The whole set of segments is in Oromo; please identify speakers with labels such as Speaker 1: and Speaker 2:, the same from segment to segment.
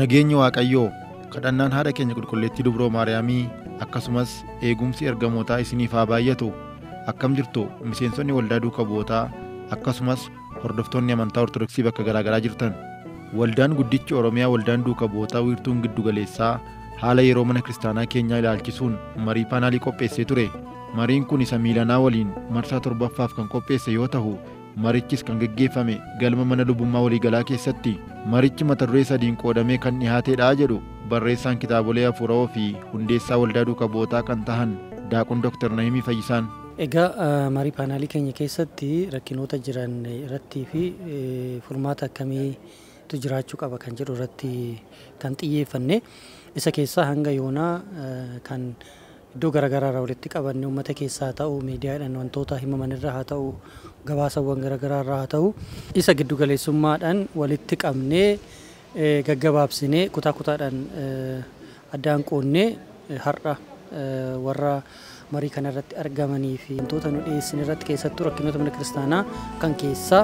Speaker 1: Nageenyi Waaqayyoo kadhannaan haadha keenya qulqulleettii Dubroo Maariyaamii akkasumas eegumsi ergamootaa isiniif haa baay'atu. Akkam jirtu miseensonni waldaa duuka bu'ootaa akkasumas hordoftoonni amantaa Ortodoksii bakka garaagaraa jirtan. Waldaan guddichi Oromiyaa waldaan duuka bu'ootaa wiirtuun giddugaleessaa haala yeroo mana kiristaanaa keenyaa ilaalchisuun marii paanaalii qopheessee ture. Mariin kun isa miilanaa waliin marsaa 7ffaaf kan qopheesse yoo ta'u, marichis kan geggeeffame galma mana lubummaa waliigalaa keessatti. Marichi mata duree sadiin qoodamee kan dhiyaateedha jedhu barreessaan kitaabolee hafuurawoo fi hundeessaa waldaa duuka bu'ootaa kan tahan Daaqon Dr. Nahimii Fayyisaan.
Speaker 2: Egaa marii paanaalii keenya keessatti rakkinoota jiran irrattii fi furmaata akkamiitu jiraachuu qaba kan jedhu irratti kan xiyyeeffanne. Isa keessaa hanga yoonaa kan iddoo garaagaraa irraa walitti qabanne uummata keessaa haa ta'u, miidiyaadhaan wantoota himaman irraa haa ta'u, gabaasawwan garaagaraa irraa haa ta'u, isa giddugaleessummaadhaan walitti qabnee gaggabaabsinee kutaa kutaadhaan addaan qoonnee har'a warra marii kanarratti argamanii fi wantoota nu dhiyeessin irratti keessattuu rakkinoota mana kiristaanaa kan keessaa,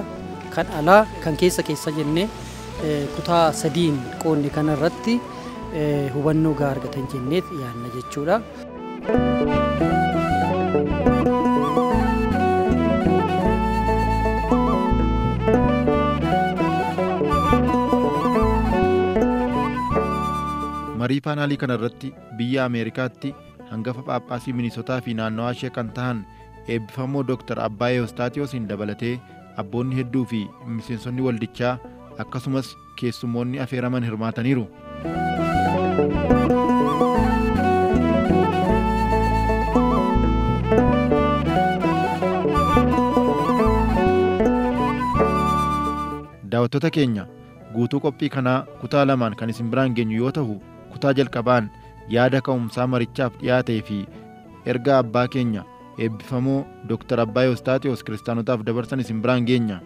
Speaker 2: kan alaa, kan keessa keessa jennee kutaa sadiin qoonne kanarratti hubannoo gahaa argatan jenneet yaadna jechuudha.
Speaker 1: Marii paanaalii kanarratti biyya Ameerikaatti hangafa Phaaphaasii Minisotaa fi naannawaa ishee kan tahan eebbifamoo Dr. Abbaa Ewostaatiyoosiin dabalatee abboonni hedduu fi miseensonni waldichaa akkasumas keessummoonni affeeraman hirmaataniiru. Daawwattoota keenya guutuu qophii kanaa kutaa lamaan kan isin biraan geenyu yoo ta'u, kutaa jalqabaan yaada ka'umsaa marichaaf dhiyaatee fi ergaa abbaa keenya eebbifamoo Dr. Abbaa Ewostaatiyoos kiristaanotaaf dabarsan isin biraan geenya.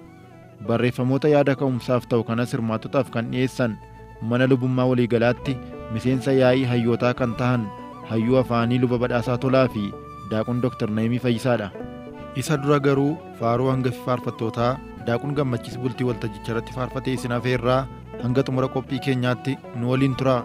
Speaker 1: Barreeffamoota yaada ka'umsaaf ta'u kanas hirmaattotaaf kan dhiyeessan mana lubummaa waliigalaatti miseensa yaa'ii hayyootaa kan tahan hayyuu afaanii luba badhaasaa Tolaa fi Daaqon Dr. Nahimii Fayyisaadha. Isa dura garuu faaruu hangafi faarfattootaa Daaqon Gammachiis bultii waltajjicha irratti faarfatee isin hafeerraa hanga xumura qophii keenyaatti nu waliin turaa.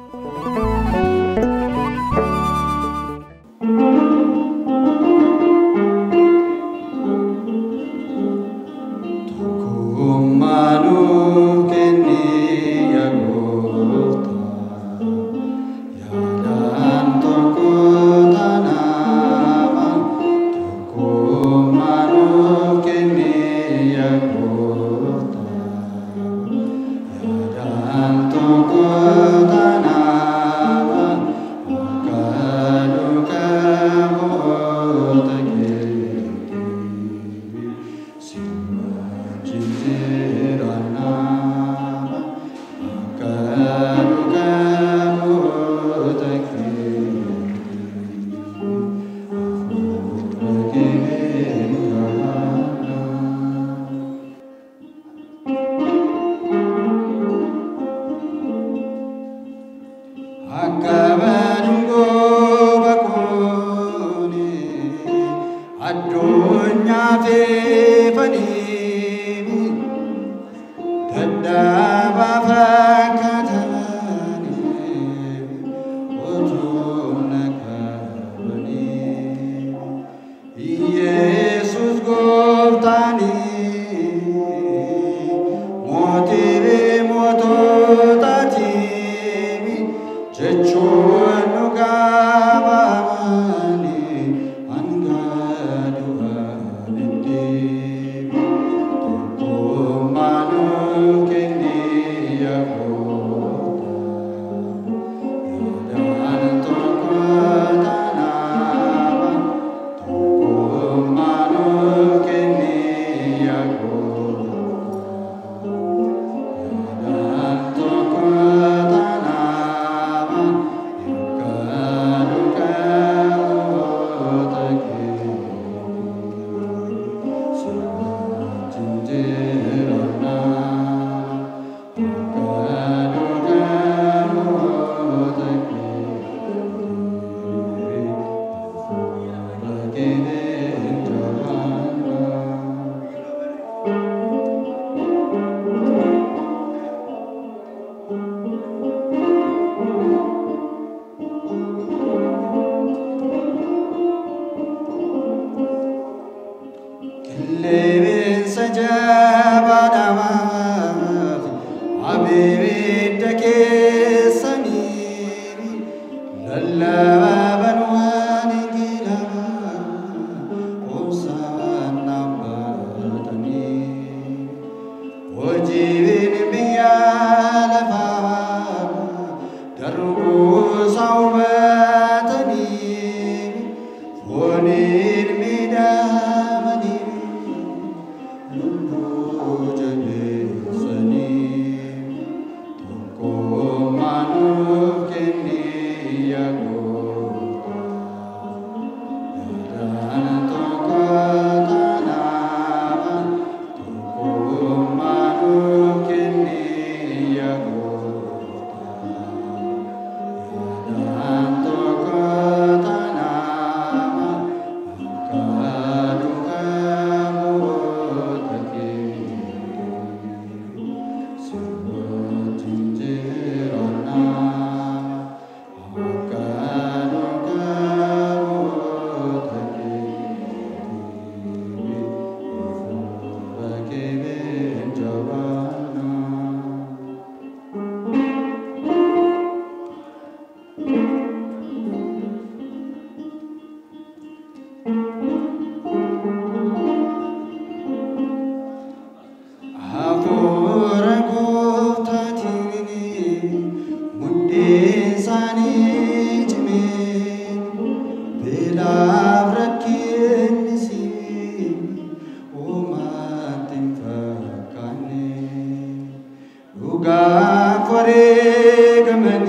Speaker 3: Dhugaaf wareegamanii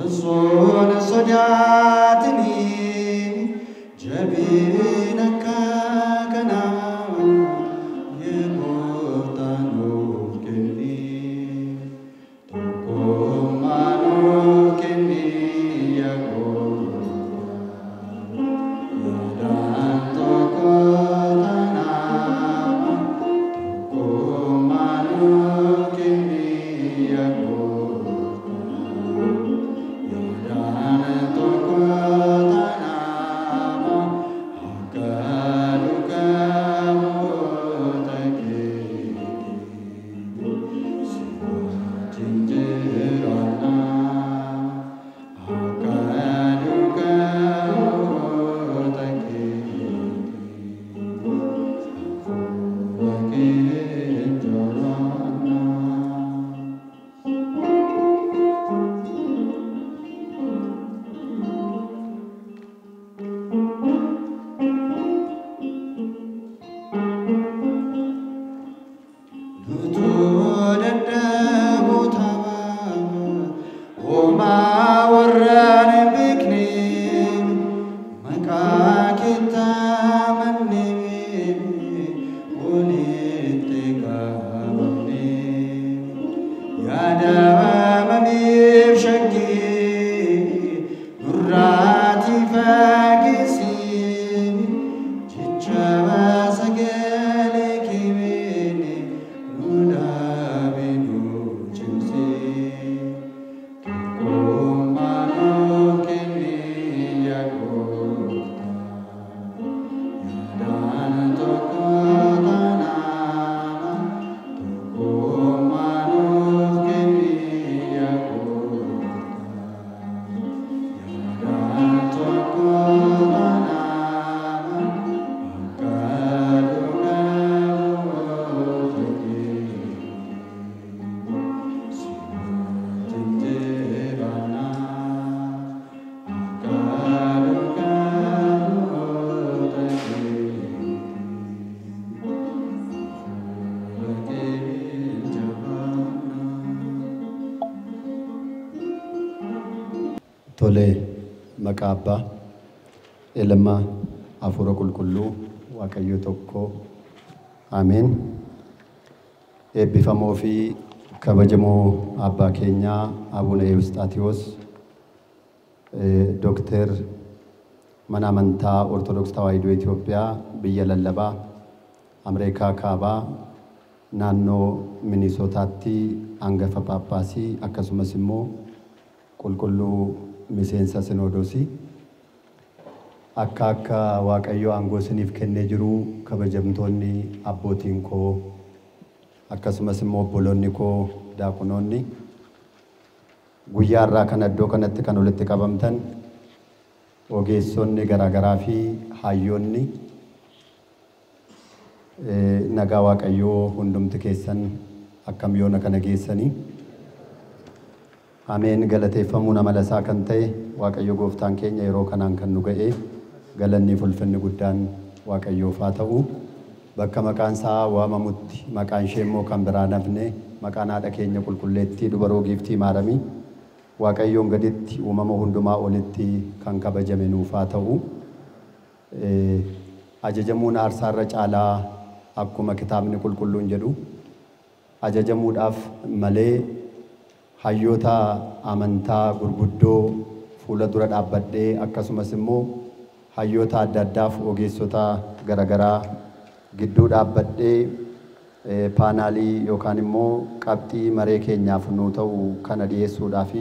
Speaker 3: osoo na sodaatinii jabina akka kanaa yaa gooftaa nuuf kenni. Tokkummaa nuuf kenni yaa gooftaa. Yaadaan tokko taanaa tokkummaa nuuf kenni yaa gooftaa. Yaadaan tokko taanaa akka duukaa bu'oota keetii si wajjin jiraannaa. Akka duukaa bu'oota keetii hafuura keen jiraannaa. Nutuu dadhaboo taabaa homaa warraan hin beekne maqaa keetti amannee walitti qabamne yaada waamameef shakkii nurraatii fageessi jecha sagalee keewwanii nu dhaabe nu cimsi. Tokkummaa nuuf kenni yaa gooftaa. Yaadaan tokko taanaa tokkummaa nuuf kenni yaa gooftaa. Yaadaan tokko taanaa akka duukaa bu'oota keetii si wajjin jiraannaa. Akka duukaa bu'oota keetii hafuura keen jabaannaa.
Speaker 4: Tole, maqaa Abbaa, Ilma, Hafuura Qulqulluu, Waaqayyo tokko, Ameen. Eebbifamoo fi kabajamoo abbaa keenyaa Abuna Ewusxaatiyoos, Dookter mana amantaa Ortodoks Tawaahidoo Itoophiyaa biyya lallabaa Ameerikaa Kaabaa naannoo Minisootaatti hangafa Paappaasii akkasumas immoo qulqulluu miseensa Sinoodosii. Akka Waaqayyo aangoo isiniif kennee jiru kabajamtoonni abbootiin koo akkasumas immoo obboloonni koo daaqunoonni guyyaa irraa kana iddoo kanatti kan walitti qabamtan ogeessonni garaagaraa fi hayyoonni nagaa Waaqayyoo hundumti keessan akkam yoona kana geessanii. Ameen. Galateeffamuun amala isaa kan ta'e Waaqayyo gooftaan keenya yeroo kanaan kan nu ga'e galanni fi ulfinni guddaan Waaqayyoof haa ta'u. Bakka maqaan isaa waamamutti maqaan ishee immoo kan biraa nafne maqaan haadha keenya qulqulleettii dubaroo giiftii maaramii Waaqayyoon gaditti uumama hundumaa olitti kan kabajame nuuf haa ta'u. Ajajamuun aarsaarra caalaa akkuma kitaabni qulqulluun jedhu ajajamuudhaaf malee hayyoota amantaa gurguddoo fuula dura dhaabbadhee akkasumas immoo hayyoota adda addaaf ogeessota garaagaraa gidduu dhaabbadhee paanaalii yookaan immoo qabxii maree keenyaaf nuu ta'u kana dhiyeessuudhaaf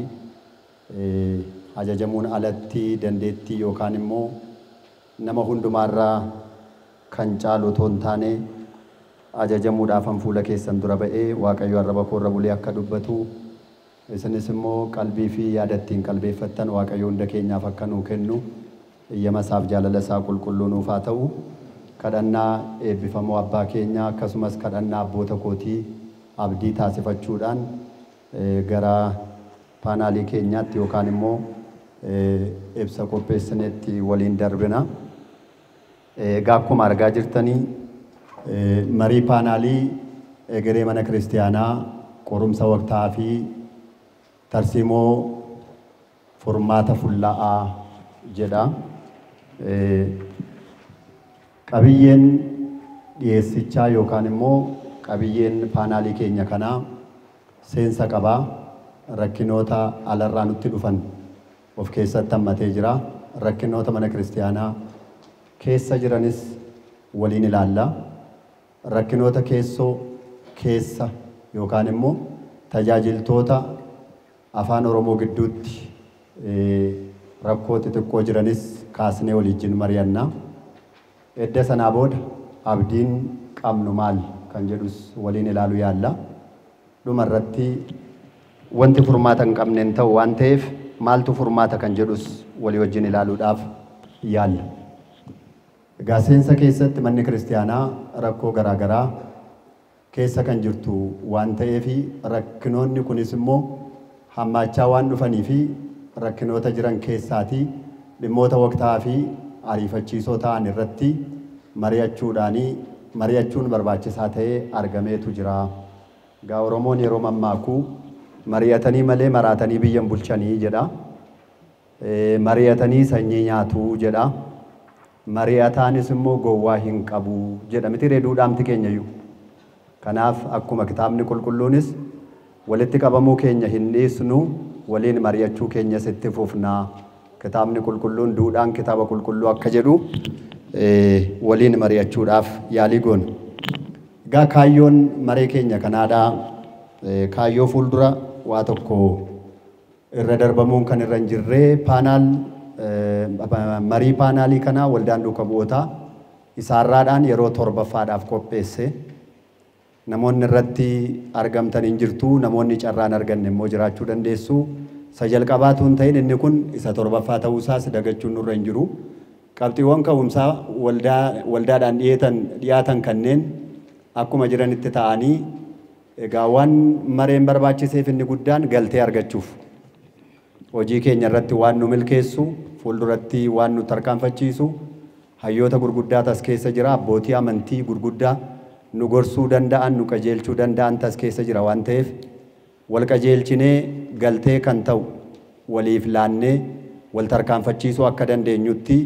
Speaker 4: ajajamuun alatti dandeettii yookaan immoo nama hundumaarraa kan caalu otoo hin taane ajajamuudhaafan fuula keessan dura ba'ee Waaqayyo arraba koorra bulee akka dubbatu isinis immoo qalbii fi yaada ittiin qalbeeffattan Waaqayyo hunda keenyaaf akka nuu kennu iyyama isaaf jaalala isaa qulqulluu nuuf haa ta'u. Kadhannaa eebbifamoo abbaa keenyaa akkasumas kadhannaa abboota kootii abdii taasifachuudhaan gara paanaalii keenyaatti yookaan immoo ibsa qopheessinetti waliin darbina. Egaa akkuma argaa jirtanii marii paanaalii egeree mana kiristiyaanaa Qorumsa waqtaa fi tarsiimoo furmaata fulla'aa jedha. Qabiyyeen dhiyeessichaa yookaan immoo qabiyyeen paanaalii keenya kanaa seensa qabaa. Rakkinoota alarraa nutti dhufan of keessatti hammatee jira. Rakkinoota mana kiristaanaa keessa jiranis waliin ilaalla. Rakkinoota keessoo keessa yookaan immoo tajaajiltoota afaan Oromoo gidduutti rakkoo xixiqqoo jiranis kaasnee waliin mari'anna. Edda sanaa booda abdiin qabnu maal kan jedhus waliin ilaaluu yaalla. Dhuma irratti wanti furmaata hin qabne hin ta'u waan ta'eef maaltu furmaata kan jedhus walii wajjin ilaaluudhaaf yaalla. Egaa seensa keessatti manni kiristaanaa rakkoo garaagaraa keessa kan jirtu waan ta'eef rakkinoonni kunis immoo hammaachaa waan dhufanii fi rakkinoota jiran keessaatii dhimmoota waqtaa fi ariifachiisoo ta'an irratti mari'achuun barbaachisaa ta'ee argameetu jira. Egaa Oromoon yeroo mammaakuu mari'atanii malee maraatanii biyya hin bulchanii jedha. Mari'atanii sanyii nyaatu jedha. Mari'ataanis immoo gowwaa hin qabu jedha miti reeduudhaamti keenyayyuu. Kanaaf akkuma kitaabni qulqulluunis walitti qabamuu keenya hin dhiisnu waliin mari'achuu keenyas itti fufnaa. Kitaabni qulqulluun duudhaan kitaaba qulqulluu akka jedhu waliin mari'achuudhaaf yaalii goona. Egaa kaayyoon maree keenya kanaadhaa. Kaayyoo fuuldura waa tokko irra darbamuun kan irra hin jirre paanaal marii paanaalii kanaa waldaan duuka bu'ootaa isaarraadhaan yeroo torbaffaadhaaf qopheesse. Namoonni irratti argamtan hin jirtu, namoonni carraan arganne immoo jiraachuu dandeessu. Isa jalqabaatu hin ta'in inni kun isa torbaffaa ta'uusaas dagachuun nurra hin jiru. Qabxiiwwan ka'umsaa waldaadhaan dhiyaatan kanneen akkuma jiranitti ta'anii egaa waan mareen barbaachiseef inni guddaan galtee argachuuf. Hojii keenya irratti waan nu milkeessu, fuulduratti waan nu tarkaanfachiisu, hayyoota gurguddaa tas keessa jira, abbootii amantii gurguddaa nu gorsuu danda'an, nu qajeelchuu danda'an tas keessa jira waan ta'eef wal qajeelchinee galtee kan ta'u waliif laannee wal tarkaanfachiisuu akka dandeenyutti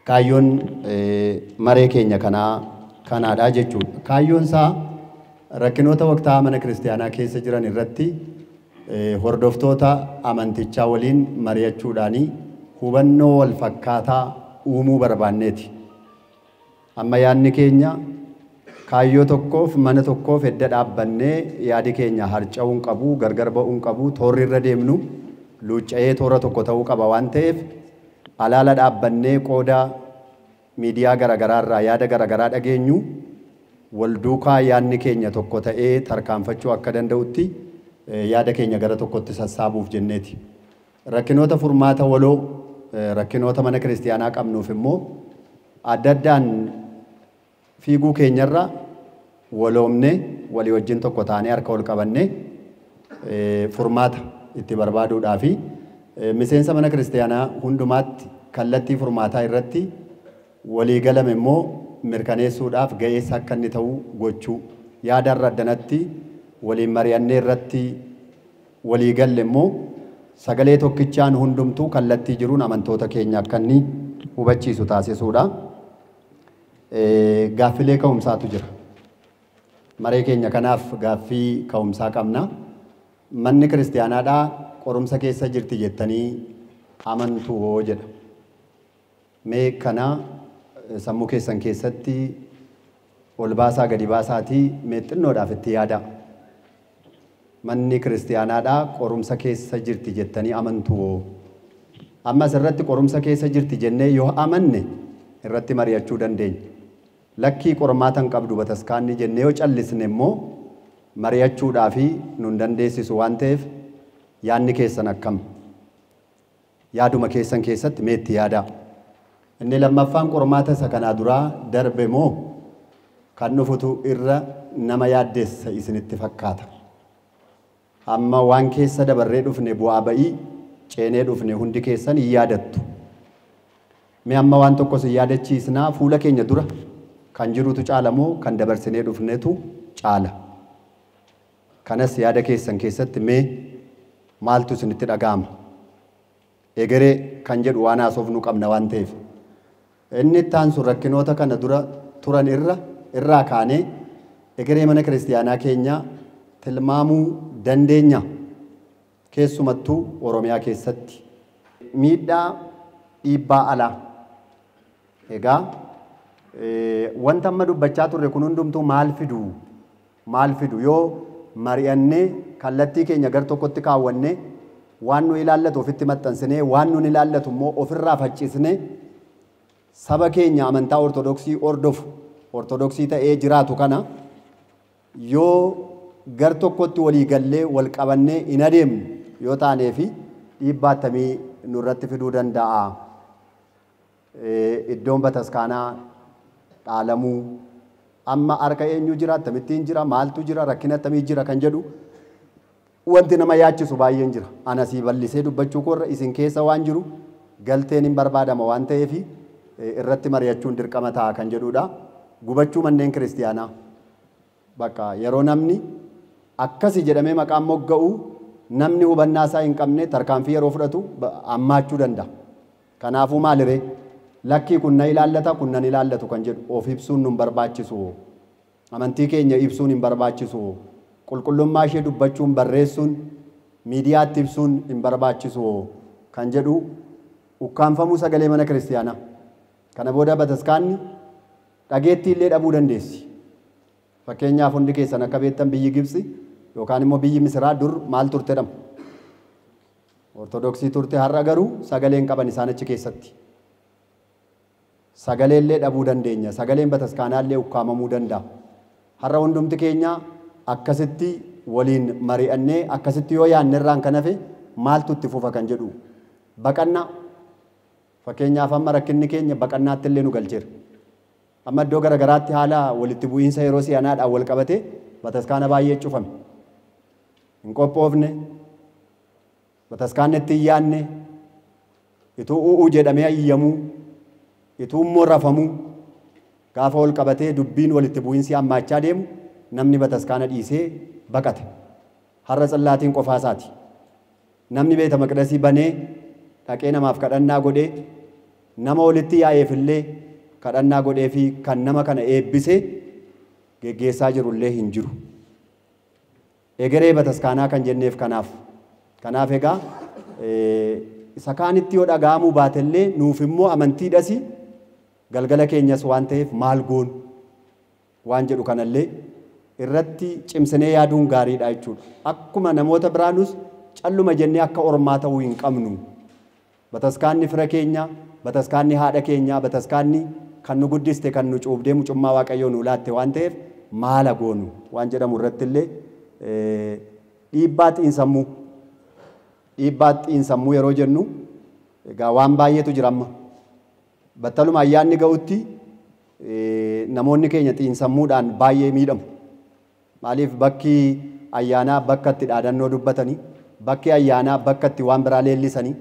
Speaker 4: kaayyoon maree keenya kanaadha jechuudha. Kaayyoon isaa rakkinoota waqtaa mana kiristaanaa keessa jiran irratti hordoftoota amantichaa waliin mari'achuudhaanii hubannoo wal fakkaataa uumuu barbaanneeti. Amma yaadni keenya kaayyoo tokkoof mana tokkoof edda dhaabbannee yaadi keenya harca'uu hin qabu, gargar ba'uu hin qabu, toorri irra deemnu luucca'ee toora tokko ta'uu qaba waan ta'eef alaala dhaabbannee qooda miidiyaa garaagaraa irraa yaada garaagaraa dhageenyu wal duukaa yaadni keenya tokko ta'ee tarkaanfachuu akka danda'utti yaada keenya gara tokkotti sassaabuuf jenneeti. Rakkinoota furmaata waloo rakkinoota mana kiristaanaa qabnuuf immoo adda addaan fiiguu keenyarra waloomne walii wajjin tokko taanee harka wal qabannee furmaata itti barbaaduudhaa fi miseensa mana kiristaanaa hundumaatti kallattii furmaataa irratti walii galame immoo mirkaneessuudhaaf ga'eessa akka inni ta'u gochuu yaada irra addanatti waliin mari'annee irratti walii galle immoo sagalee tokkichaan hundumtuu kallattii jiruun amantoota keenya akka inni hubachiisu taasisuudha. Gaaffilee ka'umsaatu jira. Maree keenya kanaaf gaaffii ka'umsaa qabna. Manni kiristaanaadhaa qorumsa keessa jirti jettanii amantu hoo jedha. Mee kana sammuu keessan keessatti ol baasaa gadi baasaatii mee xinnoodhaaf itti yaada. Manni kiristaanaadhaa qorumsa keessa jirti jettanii amantu hoo. Ammas irratti qorumsa keessa jirti jennee yoo amanne irratti mari'achuu dandeenya. Lakkii qormaata hin qabdu bataskaanni jennee yoo callisne immoo mari'achuudhaaf nu hin dandeessisu waan ta'eef yaadni keessan akkam? Yaaduma keessan keessatti mee itti yaadaa. Inni lammaffaan qormaata isa kanaa duraa darbe moo kan dhufutu irra nama yaaddeessa isinitti fakkaata. Amma waan keessa dabarree dhufne bu'aa ba'ii ceenee dhufne hundi keessan hin yaadattu. Mee amma waan tokkos hin yaadachiisnaa fuula keenya dura kan jirutu caala moo kan dabarsinee dhufnetu caala? Kanas yaada keessan keessatti mee maaltu isinitti dhaga'ama? Egeree kan jedhu waan haasofnu qabna waan ta'eef. Inni itti aansu rakkinoota kana dura turan irraa kaanee egeree mana kiristiyaanaa keenya tilmaamuu dandeenya. Keessumattuu Oromiyaa keessatti. Miidhaa dhiibbaa alaa. Egaa wanta amma dubbachaa turre kun hundumtuu maal fidu? Maal fidu? Yoo mari'annee kallattii keenya gar tokkotti kaawwannee waan nu ilaallatu ofitti maxxansinee waan nu ilaallatu immoo ofirraa faccisnee saba keenya amantaa Ortodoksii hordofu, Ortodoksii ta'ee jiraatu kana yoo gar tokkotti walii gallee wal qabannee hin adeemnu yoo taanee fi dhiibbaa attamii nurratti fiduu danda'a. Iddoon bataskaanaa dhaalamuu amma harka eenyu jira, akkamittiin jira, maaltu jira, rakkina akkamii jira kan jedhu wanti nama yaachisu baay'een jira. Anasii bal'isee dubbachuu koorra isin keessa waan jiru galteen hin barbaadama waan ta'eef irratti mari'achuun dirqama ta'a kan jedhudha. Gubachuu manneen kiristiyaanaa. Bakka yeroo namni akkasi jedhamee maqaan mogga'u namni hubannaa isaa hin qabne tarkaanfii yeroo fudhatu hammaachuu danda'a. Kanaafuu maaliree? Lakkii kun na ilaallata, kun nan ilaallatu kan jedhu of ibsuun nun barbaachisu. Amantii keenya ibsuun hin barbaachisu. Qulqullummaa ishee dubbachuun, barreessuun, miidiyaatti ibsuun hin barbaachisu kan jedhu ukkaanfamuu sagalee mana kiristiyaanaa. Kana booda bataskaanni dhageettii illee dhabuu dandeessi. Fakkeenyaaf hundi keessan akka beektan biyyi Gibxi yookaan immoo biyyi Misiraa dur maal turte jedhama? Ortodoksii turte. Har'a garuu sagaleen qaban isaan achi keessatti. Sagalee illee dhabuu dandeenya. Sagaleen bataskaanaa illee ukkaamamuu danda'a. Har'a hundumti keenya akkasitti waliin mari'annee akkasitti yoo yaadne irraan kan hafe maaltu itti fufa kan jedhu. Baqannaa. Fakkeenyaaf amma rakkinni keenya baqannaatti illee nu galcheera. Amma iddoo garaagaraatti haala walitti bu'iinsa yeroo si'anaadhaan wal qabate bataskaana baay'ee cufame. Hin qophoofne, bataskaanni itti hin yaadne, ituu u'uu jedhamee iyyamuu, ituu immoo rafamuu gaafa wal qabatee dubbiin walitti bu'iinsi hammaachaa deemu namni bataskaana dhiisee baqate. Har'a tsillaatiin qofaa isaati. Namni beeta maqdasii banee dhaqee namaaf kadhannaa godhee nama walitti yaa'eef illee kadhannaa godhee fi kan nama kana eebbisee geggeessaa jirullee hin jiru. Egeree bataskaanaa kan jenneef kanaaf. Kanaaf egaa isa kaanitti yoo dhaga'amuu baatellee nuuf immoo amantiidhasi galgala keenyas waan ta'eef maal goonu waan jedhu kanallee irratti cimsinee yaaduun gaariidha jechuudha. Akkuma namoota biraanus calluma jennee akka ormaa ta'uu hin qabnu. Bataskaanni fira keenya, bataskaanni haadha keenya, bataskaanni kan nu guddiste, kan nu cuubdee mucummaa Waaqayyoo nu laatte waan ta'eef maala goonu waan jedhamu irratti illee dhiibbaa xiinsammuu. Dhiibbaa xiinsammuu yeroo jennu egaa waan baay'eetu jira amma. Battaluma ayyaanni ga'utti namoonni keenya xiinsammuudhaan baay'ee miidhamu. Maaliif bakki ayyaanaa bakka itti dhaadannoo dubbatanii, bakki ayyaanaa bakka itti waan biraa leellisanii,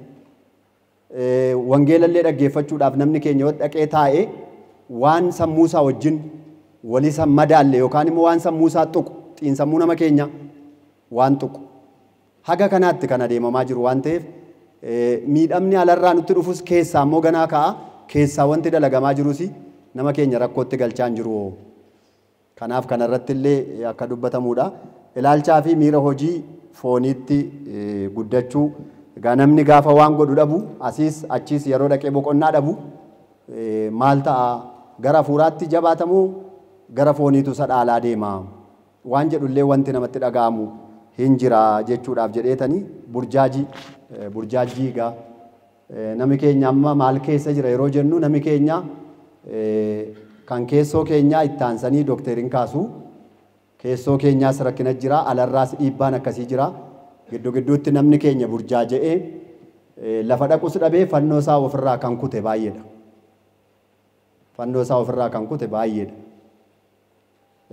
Speaker 4: wangeelallee dhaggeeffachuudhaaf namni keenya yoo dhaqee taa'ee waan sammuusaa wajjin walisa madaalle yookaan immoo waan sammuusaa tuqu xiinsammuu nama keenya waan tuqu. Haga kanaatti kan adeemamaa jiru waan ta'eef miidhamni alarraa nutti dhufus keessaa immoo ganaa ka'a, keessaa wanti dalagamaa jirus nama keenya rakkootti galchaa hin jiru. Kanaaf kanarratti illee akka dubbatamuudha. Ilaalchaa fi miira hojii fooniitti guddachuu. Egaa namni gaafa waan godhu dhabu asiis achiis yeroo dhaqee boqonnaa dhabu maal ta'a? Gara hafuuraatti jabaatamuu gara fooniitu isa dhaalaa deema waan jedhullee wanti namatti dhaga'amu hin jira jechuudhaaf jedheetanii burjaajii egaa nami keenya amma maal keessa jira yeroo jennu nami keenya kan keessoo keenyaa itti aansanii dookteriin kaasu keessoo keenyaas rakkina jira, alarraas dhiibbaan akkasii jira. Gidduu gidduutti namni keenya burjaaja'ee lafa dhaqus dhabee fannoo isaa ofirraa kan kute baay'eedha. Fannoo isaa ofirraa kan kute baay'eedha.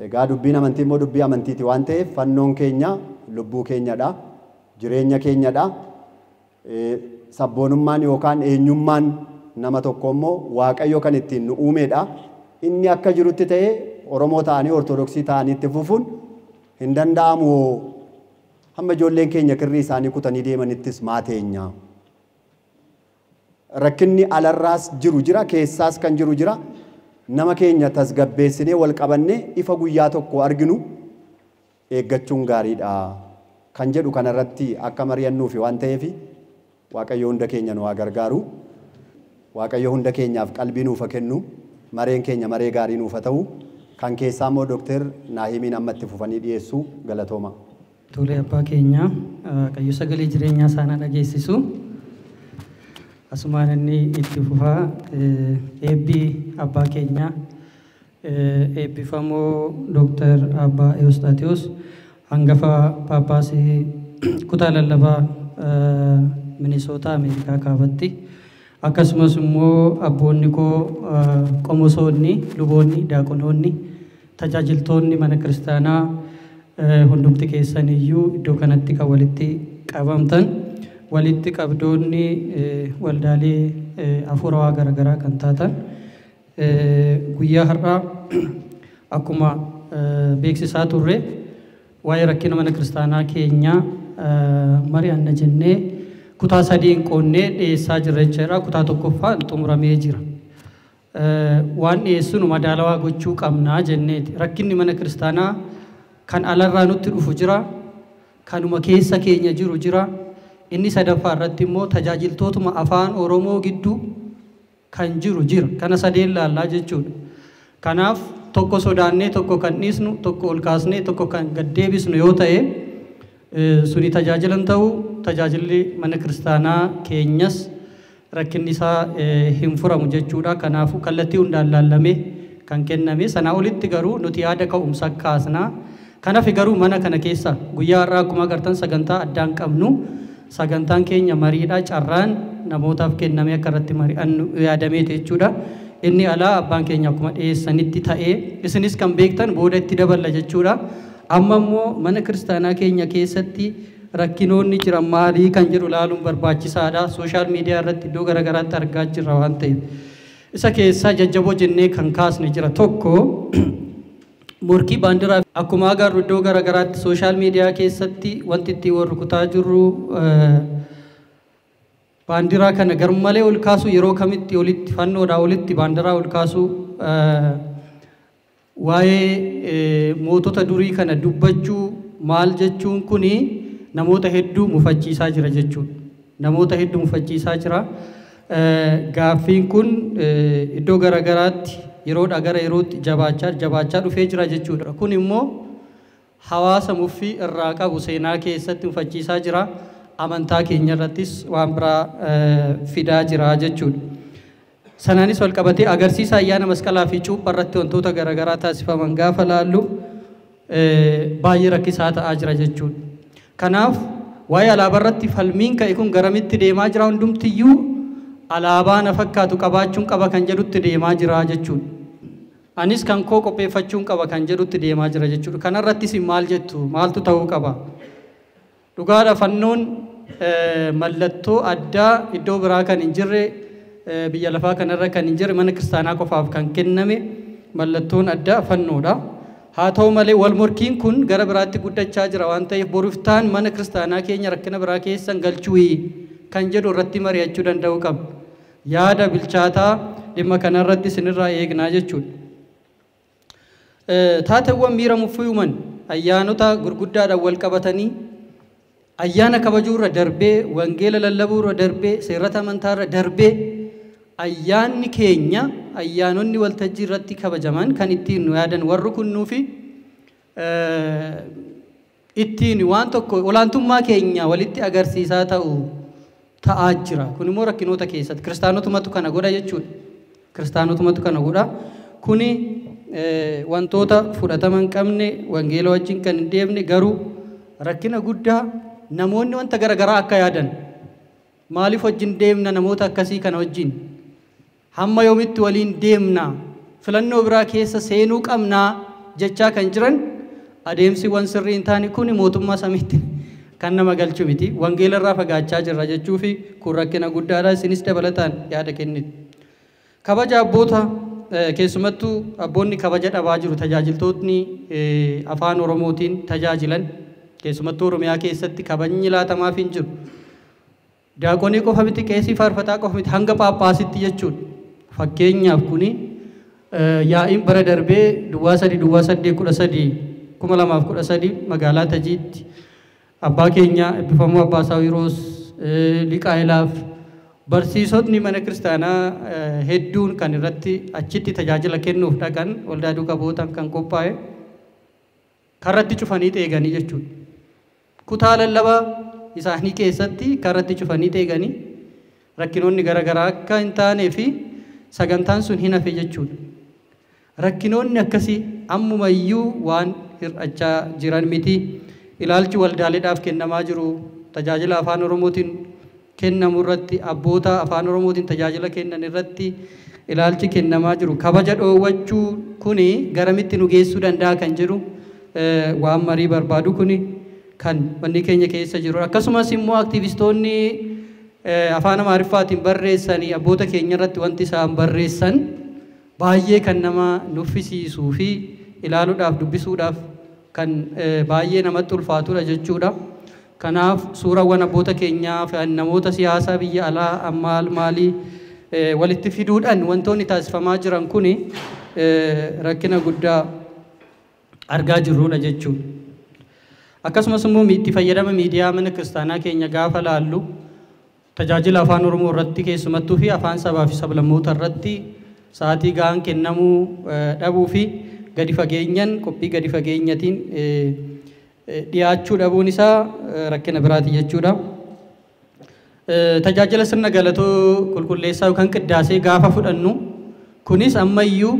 Speaker 4: Egaa dubbiin amantii immoo dubbii amantiiti waan ta'eef fannoon keenya lubbuu keenyadha, jireenya keenyadha. Sabboonummaan yookaan eenyummaan nama tokko immoo Waaqayyo kan ittiin nu uumedha. Inni akka jirutti ta'ee Oromoo ta'anii Ortodoksii ta'anii itti fufuun hin danda'amu. Hamma ijoolleen keenya kirrii isaanii kutanii deemanittis maateenya. Rakkinni alarraas jiru jira, keessaas kan jiru jira. Nama keenya tasgabbeessinee wal qabannee ifa guyyaa tokko arginu eeggachuun gaariidha. Kan jedhu kanarratti akka mari'annuufi waan ta'eef Waaqayyo hunda keenya nu haa gargaaru. Waaqayyo hunda keenyaaf qalbii nuuf haa kennu. Mareen keenya maree gaarii nuuf haa ta'u. Kan keessaa immoo Dooktar Naahimiin amma itti fufanii dhiyeessu galatooma.
Speaker 2: Tole abbaa keenya Waaqayyo sagalee jireenyaa isaanii dhageessisu. Asumaan inni itti fufaa eebbi abbaa keenya eebbifamoo Dooktar Abbaa Ewostaatiyos hangafa Paappaasii kutaa lallabaa Minisoota Ameerikaa kaabatti. Akkasumas immoo abboonni koo qomosoonni, luboonni, daaqonoonni, tajaajiltoonni mana kiristaanaa hundumti keessan iyyuu iddoo kanatti kan walitti qabamtan walitti qabdoonni waldaalee hafuurawaa garaagaraa kan taatan guyyaa har'aa akkuma beeksisaa turre waa'ee rakkina mana kiristaanaa keenyaa mari'anna jennee kutaa sadiin qoonnee dhiyeessaa jirra jechuudha. Kutaa tokkoffaan xumuramee jira. Waan dhiyeessinu madaalawaa gochuu qabnaa jenneeti. Rakkinni mana kiristaanaa kan alarraa nutti dhufu jira, kanuma keessa keenya jiru jira. Inni sadaffaa irratti immoo tajaajiltootuma afaan Oromoo gidduu kan jiru jira. Kana sadeen laallaa jechuudha. Kanaaf tokko sodaannee tokko kan dhiisnu, tokko ol kaasnee tokko kan gad deebisnu yoo ta'e suni tajaajilan ta'uu tajaajilli mana kiristaanaa keenyas rakkinni isaa hin furamu jechuudha. Kanaafuu kallattii hundaan laallamee kan kenname sanaa olitti garuu nuti yaada ka'umsa kaasnaa. Kanaaf garuu mana kana keessa guyyaa har'aa akkuma agartan sagantaa addaan qabnu sagantaan keenya mariidha. Carraan namootaaf kenname akka irratti mari'annu yaadameeti jechuudha. Inni alaa abbaan keenya akkuma dhiyeessanitti ta'ee isinis kan beektan booda itti daballa jechuudha. Amma immoo mana kiristaanaa keenya keessatti rakkinoonni jiran maalii kan jedhu ilaaluun barbaachisaadha. Sooshaal miidiyaa irratti iddoo garaagaraatti argaa jirra waan ta'eef. Isa keessaa jajjaboo jennee kan kaasne jira tokko morkii baandiraa akkuma agarru iddoo garaagaraatti sooshaal miidiyaa keessatti wanti ittiin wal rukutaa jirru baandiraa kana garmalee ol kaasu yeroo kamitti olitti fannoodhaa olitti baandiraa ol kaasu waa'ee mootota durii kana dubbachuu maal jechuun kuni namoota hedduu mufachiisaa jira jechuudha. Namoota hedduu mufachiisaa jira. Gaaffiin kun iddoo garaagaraatti yeroodhaa gara yerootti jabaachaa dhufee jira jechuudha. Kun immoo hawaasa muffii irraa qabu seenaa keessatti mufachiisaa jira. Amantaa keenya irrattis waan biraa fidaa jira jechuudha. Sanaanis wal qabatee agarsiisa ayyaana masqalaa fi cuuphaa irratti wantoota garaagaraa taasifaman gaafa laallu baay'ee rakkisaa ta'aa jira jechuudha. Kanaaf waa'ee alaabaa irratti falmiin ka'e kun garamitti deemaa jira hundumtiyyuu alaabaa na fakkaatu qabaachuun qaba kan jedhutti deemaa jira jechuudha. Anis kan koo qopheeffachuun qaba kan jedhutti deemaa jira jechuudha. Kanarrattis maal jettu maaltu ta'uu qaba? Dhugaadha fannoon mallattoo addaa iddoo biraa kan hin jirre biyya lafaa kanarra kan hin jirre mana kiristaanaa qofaaf kan kenname mallattoon addaa fannoodha. Haa ta'u malee wal morkiin kun gara biraatti guddachaa jira waan ta'eef boruftaan mana kiristaanaa keenya rakkina biraa keessan galchuu kan jedhu irratti mari'achuu danda'uu qabna. Yaada bilchaataa dhimma kanarratti isinirraa eegnaa jechuudha. Taateewwan miira muffii uuman ayyaanota gurguddaadhaan wal qabatanii ayyaana kabajuurra darbee wangeela lallabuurra darbee seerata amantaarra darbee ayyaanni keenya ayyaanonni waltajjii irratti kabajaman kan ittiin nu yaadan warri kunnuu fi ittiin waan tokko olaantummaa keenya walitti agarsiisaa ta'u ta'aa jira. Kun immoo rakkinoota keessatti kiristaanotumatu kana godha jechuudha. Kiristaanotumatu kana godha. Kuni wantoota fudhatama hin qabne wangeela wajjin kan hin deemne garuu rakkina guddaa namoonni wanta garaagaraa akka yaadan maaliif wajjin deemna namoota akkasii kana wajjin hamma yoomitti waliin deemna filannoo biraa keessa seenuu qabnaa jechaa kan jiran adeemsiwwan sirrii hin taane kun mootummaa samiitti kan nama galchu miti. Wangeela irraa fagaachaa jirra jechuu fi kun rakkina guddaadha. Isinis dabalataan yaada kennitu. Kabaja abboota keessumattuu abboonni kabaja dhabaa jiru tajaajiltootni afaan Oromootiin tajaajilan
Speaker 5: Keessumattuu Oromiyaa keessatti kabajni laatamaaf hin jiru. Diyaaqoonii qofa miti, qeesii faarfataa qofa miti, hanga phaaphaasitti jechuudha. Fakkeenyaaf kuni yaa'iin bara darbee duwwaa 3 duwwaa 8 13 2013 magaalaa Tajiitti abbaa keenya eebbifamoo Abbaa Saawiroos Liqaa'ilaaf barsiisotni mana kiristaanaa hedduun kan irratti achitti tajaajila kennuuf dhaqan waldaa duuka bu'ootaan kan qophaa'e karratti cufanii eeganii jechuudha. Kutaa lallabaa isaanii keessatti karratti cufanii eeganii rakkinoonni garaagaraa akka hin taanee fi sagantaan sun hin hafe jechuudha. Rakkinoonni akkasii ammumayyuu waan hir'achaa jiran miti. Ilaalchi waldaaleedhaaf kennamaa jiru tajaajila afaan Oromootiin kennamu irratti abboota afaan Oromootiin tajaajila kennan irratti ilaalchi kennamaa jiru kabaja dhoowwachuu kuni garamitti nu geessuu danda'a kan jedhu waan marii barbaadu kuni kan manni keenya keessa jiru. Akkasumas immoo aktiivistoonni afaan Amaariffaatiin barreessanii abboota keenya irratti wanti isaan barreessan baay'ee kan nama nuffisiisuu fi ilaaluudhaaf dubbisuudhaaf kan baay'ee namatti ulfaatudha jechuudha. Kanaaf suurawwan abboota keenyaa fi namoota siyaasaa biyya alaa ammaal maalii walitti fiduudhaan wantoonni taasifamaa jiran kuni rakkina guddaa argaa jirrudha jechuudha. Akkasumas immoo itti fayyadama miidiyaa mana kiristaanaa keenya gaafa laallu tajaajila afaan Oromoo irratti keessumattuu fi afaan sabaa fi sablammoota irratti sa'aatii gahaan kennamuu dhabuu fi gadi fageenyan qophii gadi fageenyatiin dhiyaachuu dhabuun isaa rakkina biraati jechuudha. Tajaajila sirna galatoo qulqulleessaa yookaan qiddaasee gaafa fudhannu kunis ammayyuu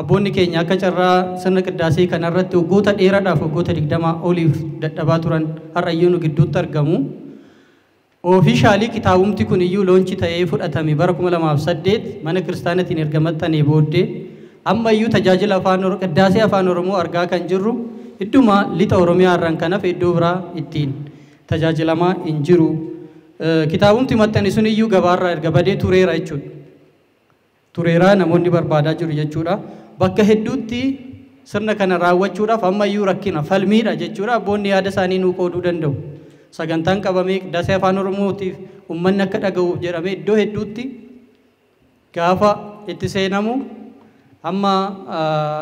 Speaker 5: abboonni keenya akka carraa sirna qiddaasee kanarratti waggoota dheeraadhaaf waggoota 20 oliif dadhabaa turan har'ayyuu nu gidduutti argamu. Oofishaalii kitaabumti kun iyyuu loonchi ta'ee fudhatame bara 2008 mana kiristaanatiin erga maxxanee booddee ammayyuu tajaajila afaan Oromoo qiddaasee afaan Oromoo argaa kan jirru idduma lixa Oromiyaa irraan kanaaf iddoo biraa ittiin tajaajilamaa hin jiru. Kitaabumti maxxane sun iyyuu gabaarraa erga badee tureera jechuudha. Tureeraa namoonni barbaadaa jiru jechuudha. Bakka hedduutti sirna kana raawwachuudhaaf ammayyuu rakkina falmiidha jechuudha. Abboonni yaada isaanii nuu qooduu danda'u. Sagantaan qabamee qiddaasee afaan Oromootiif uummanni akka dhaga'uuf jedhamee iddoo hedduutti gaafa itti seenamu amma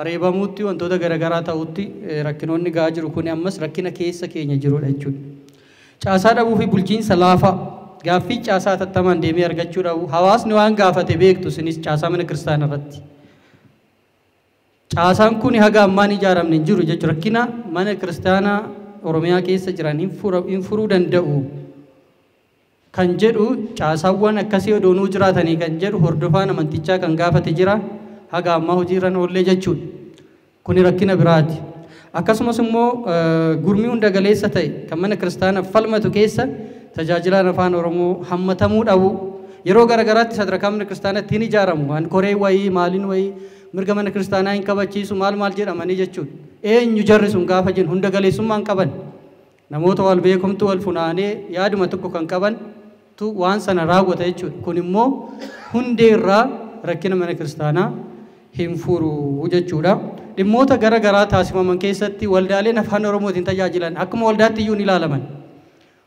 Speaker 5: reebamuutti wantoota garaagaraa ta'utti rakkinoonni gahaa jiru kun ammas rakkina keessa keenya jirudha jechuudha. Caasaa dhabuu fi bulchiinsa laafaa gaaffii caasaa tattamaan deemee argachuu dhabu hawaasni waan gaafate beektu isinis caasaa mana kiristaanaa irratti. Caasaan kun haga ammaan ijaaramne hin jiru jechuudha. Rakkina mana kiristaanaa Oromiyaa keessa jiran hin furuu danda'u kan jedhu caasaawwan akkasii odoonuu jiraatanii kan jedhu hordofaan amantichaa kan gaafate jira haga ammaa hojiirra oollee jechuudha. Kuni rakkina biraati. Akkasumas immoo gurmii hunda galeessa ta'e kan mana kiristaanaa falmatu keessa tajaajilaan afaan Oromoo hammatamuu dhabu. Yeroo garaagaraatti sadarkaa mana kiristaanaatti hin ijaaramu. Waan koree wayii maaliin wayii mirga mana kiristaanaa hin kabachiisu maal maal jedhamanii jechuudha. Eenyu jarri sun gaafa jennu hunda galeessummaan qaban namoota wal beekumtu wal funaanee yaaduma tokko kan qabantu waan sana raawwata jechuudha. Kun immoo hundee irraa rakkina mana kiristaanaa hin furu jechuudha. Dhimmoota gara garaa taasifaman keessatti waldaaleen afaan Oromootiin tajaajilan akkuma waldaatti iyyuu ni ilaalaman.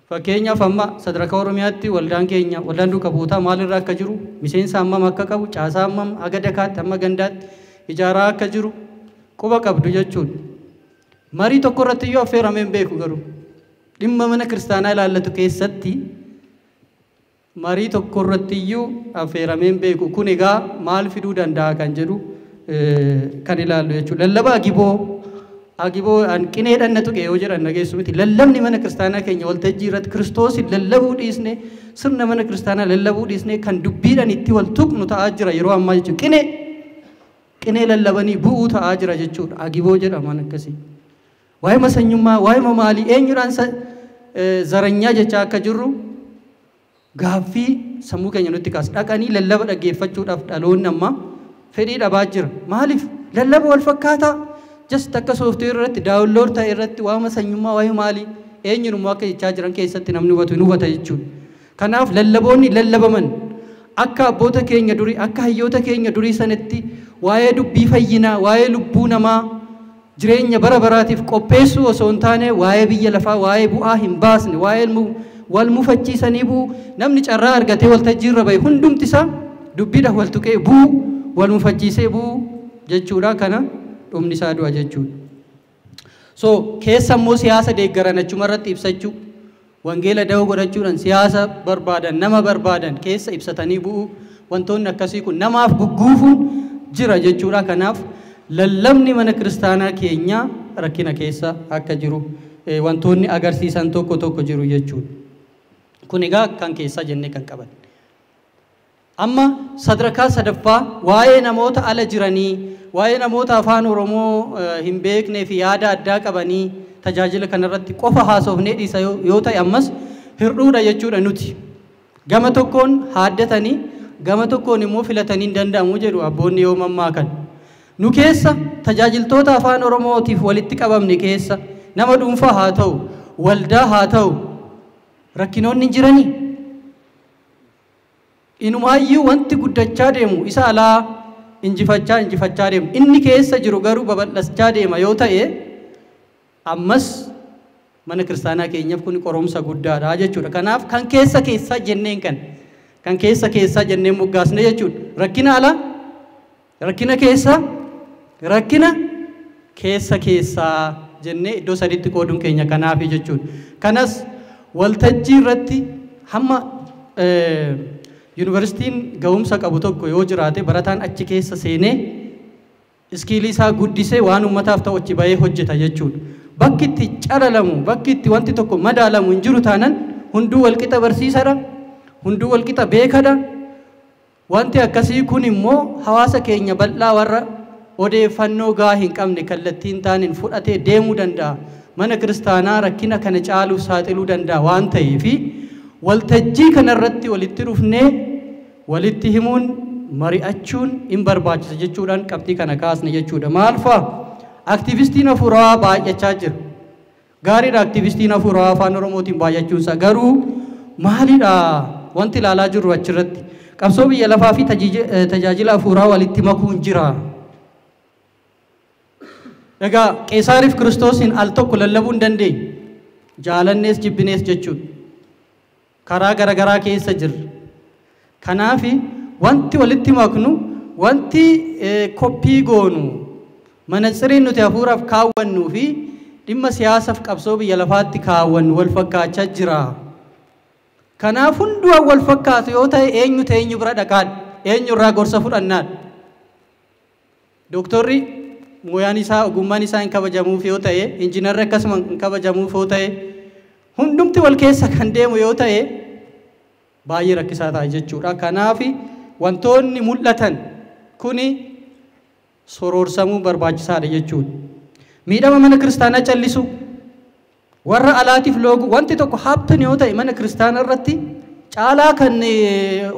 Speaker 5: Fakkeenyaaf amma sadarkaa Oromiyaatti waldaan keenya waldaan duuka bu'ootaa maalirra akka jiru miseensa hammam akka qabu caasaa hammam haga dakaatti hamma gandaatti ijaaraa akka jiru quba qabdu jechuudha. Marii tokko irratti iyyuu affeeramee hin beeku garuu dhimma mana kiristaanaa ilaallatu keessatti marii tokko irratti iyyuu affeeramee hin beeku. Kun egaa maal fiduu danda'a kan jedhu kan ilaallu jechuudha. Lallaba agiboo an qineedhaan na tuqe yoo jedhan dhageessu miti. Lallabni mana kiristaanaa keenya waltajjii irratti Kiristoosin lallabuu dhiisne sirna mana kiristaanaa lallabuu dhiisne kan dubbiidhaan itti wal tuqnu ta'aa jira yeroo ammaa jechuudha. Qinee qinee lallabanii bu'uu ta'aa jira jechuudha. Agiboo jedhaman akkasii. Waa'ee masanyummaa, waa'ee maalii eenyudhaan zaranyaa jechaa akka jirru gaaffii sammuu keenya nutti kaasa. Dhaqanii lallaba dhaggeeffachuudhaaf dhaloonni ammaa fedhii dhabaa jira. Maaliif? Lallaba wal fakkaataa just akka sooftiweer irratti daawunlood ta'e irratti waa'ee masanyummaa, waa'ee maalii eenyuun akka jechaa jiran keessatti namni hubatu hin hubata jechuudha. Kanaaf lallaboonni lallabaman akka abboota keenya durii, akka hayyoota keenya durii sanatti waa'ee dubbii fayyinaa, waa'ee lubbuu namaa jireenya bara baraatiif qopheessuu osoo hin taane waa'ee biyya lafaa, waa'ee bu'aa hin baasne, waa'ee wal mufachiisanii bu'u. Namni carraa argatee waltajjii irra bahe hundumti isaa dubbiidhaan wal tuqee bu'u, wal mufachiisee bu'u jechuudha. Kana dhumni isaa du'a jechuudha. So keessa immoo siyaasa deeggaran achuma irratti ibsachuu, wangeela da'oo godhachuudhaan siyaasa barbaadan, nama barbaadan keessa ibsatanii bu'u, wantoonni akkasii kun namaaf gugguufuun jira jechuudha. Kanaaf lallabni mana kiristaanaa keenyaa rakkina keessa akka jiru wantoonni agarsiisan tokko tokko jiru jechuudha. Kun egaa kan keessaa jennee kan qaban. Amma sadarkaa sadaffaa waa'ee namoota ala jiranii, waa'ee namoota afaan Oromoo hin beeknee fi yaada addaa qabanii tajaajila kanarratti qofa haasofnee dhiisa yoo ta'e ammas hir'uudha jechuudha nuti. Gama tokkoon haaddatanii, gama tokkoon immoo filatanii hin danda'amu jedhu abboonni yoo mammaakan. Nu keessa tajaajiltoota afaan Oromootiif walitti qabamne keessa nama dhuunfaa haa ta'u, waldaa haa ta'u, rakkinoonni hin jiranii. Inumaayyuu wanti guddachaa deemu isa alaa injifachaa deemu. Inni keessa jiru garuu babal'achaa deema yoo ta'e ammas mana kiristaanaa keenyaaf kun qoromsa guddaadha jechuudha. Kanaaf kan keessa keessaa jenneen kan keessa keessaa jenneen moggaasne jechuudha. Rakkina alaa, rakkina keessaa, rakkina keessa keessaa jennee iddoo sadiitti qooduun keenya kanaafi jechuudha. Kanas waltajjii irratti hamma yuunivarsiitiin ga'umsa qabu tokko yoo jiraate barataan achi keessa seenee iskiilii isaa guddisee waan uummataaf ta'u achi bahee hojjeta jechuudha. Bakki itti calalamu, bakki itti wanti tokko madaalamu hin jiru taanan hunduu walqixa barsiisadha, hunduu walqixa beekadha. Wanti akkasii kun immoo hawaasa keenya bal'aa warra odeeffannoo gahaa hin qabne kallattii hin taaneen fudhatee deemuu danda'a. Mana kiristaanaa rakkina kana caaluuf saaxiluu danda'a waan ta'eefi waltajjii kanarratti walitti dhufnee walitti himuun mari'achuun hin barbaachisa jechuudhaan qabxii kana kaasne jechuudha. Maal fa'a? Aktiivistiin hafuuraa baay'achaa jira. Gaariidha aktiivistiin hafuuraa afaan Oromootiin baay'achuunsaa, garuu maalidha wanti ilaalaa jirru achirratti? Qabsoo biyya lafaa fi tajaajila hafuuraa walitti makuun jira. Egaa Qeesaariif Kiristoosiin al tokko lallabuu hin dandeenye. Jaalannees jibbinees jechuudha. Karaa garagaraa keessa jirra. Kanaaf wanti walitti maknu, wanti koppii goonu, manatsiriin nuti hafuuraaf kaawwannuu fi dhimma siyaasaaf qabsoo biyya lafaatti kaawwannu wal fakkaachaa jira. Kanaaf hunduu wal fakkaatu yoo ta'e eenyu ta'e eenyu bira dhaqaadha, eenyurraa gorsa fudhannaadha. Dooktorri mooyaan isaa ogummaan isaa hin kabajamuuf yoo ta'e, injiinarri akkasuma hin kabajamuuf yoo ta'e, hundumti wal keessa kan deemu yoo ta'e baay'ee rakkisaa ta'a jechuudha. Kanaaf wantoonni mul'atan kuni soroorsamuu barbaachisaadha jechuudha. Miidhama mana kiristaanaa callisu, warra alaatiif loogu, wanti tokko happen yoo ta'e mana kiristaanaa irratti caalaa kan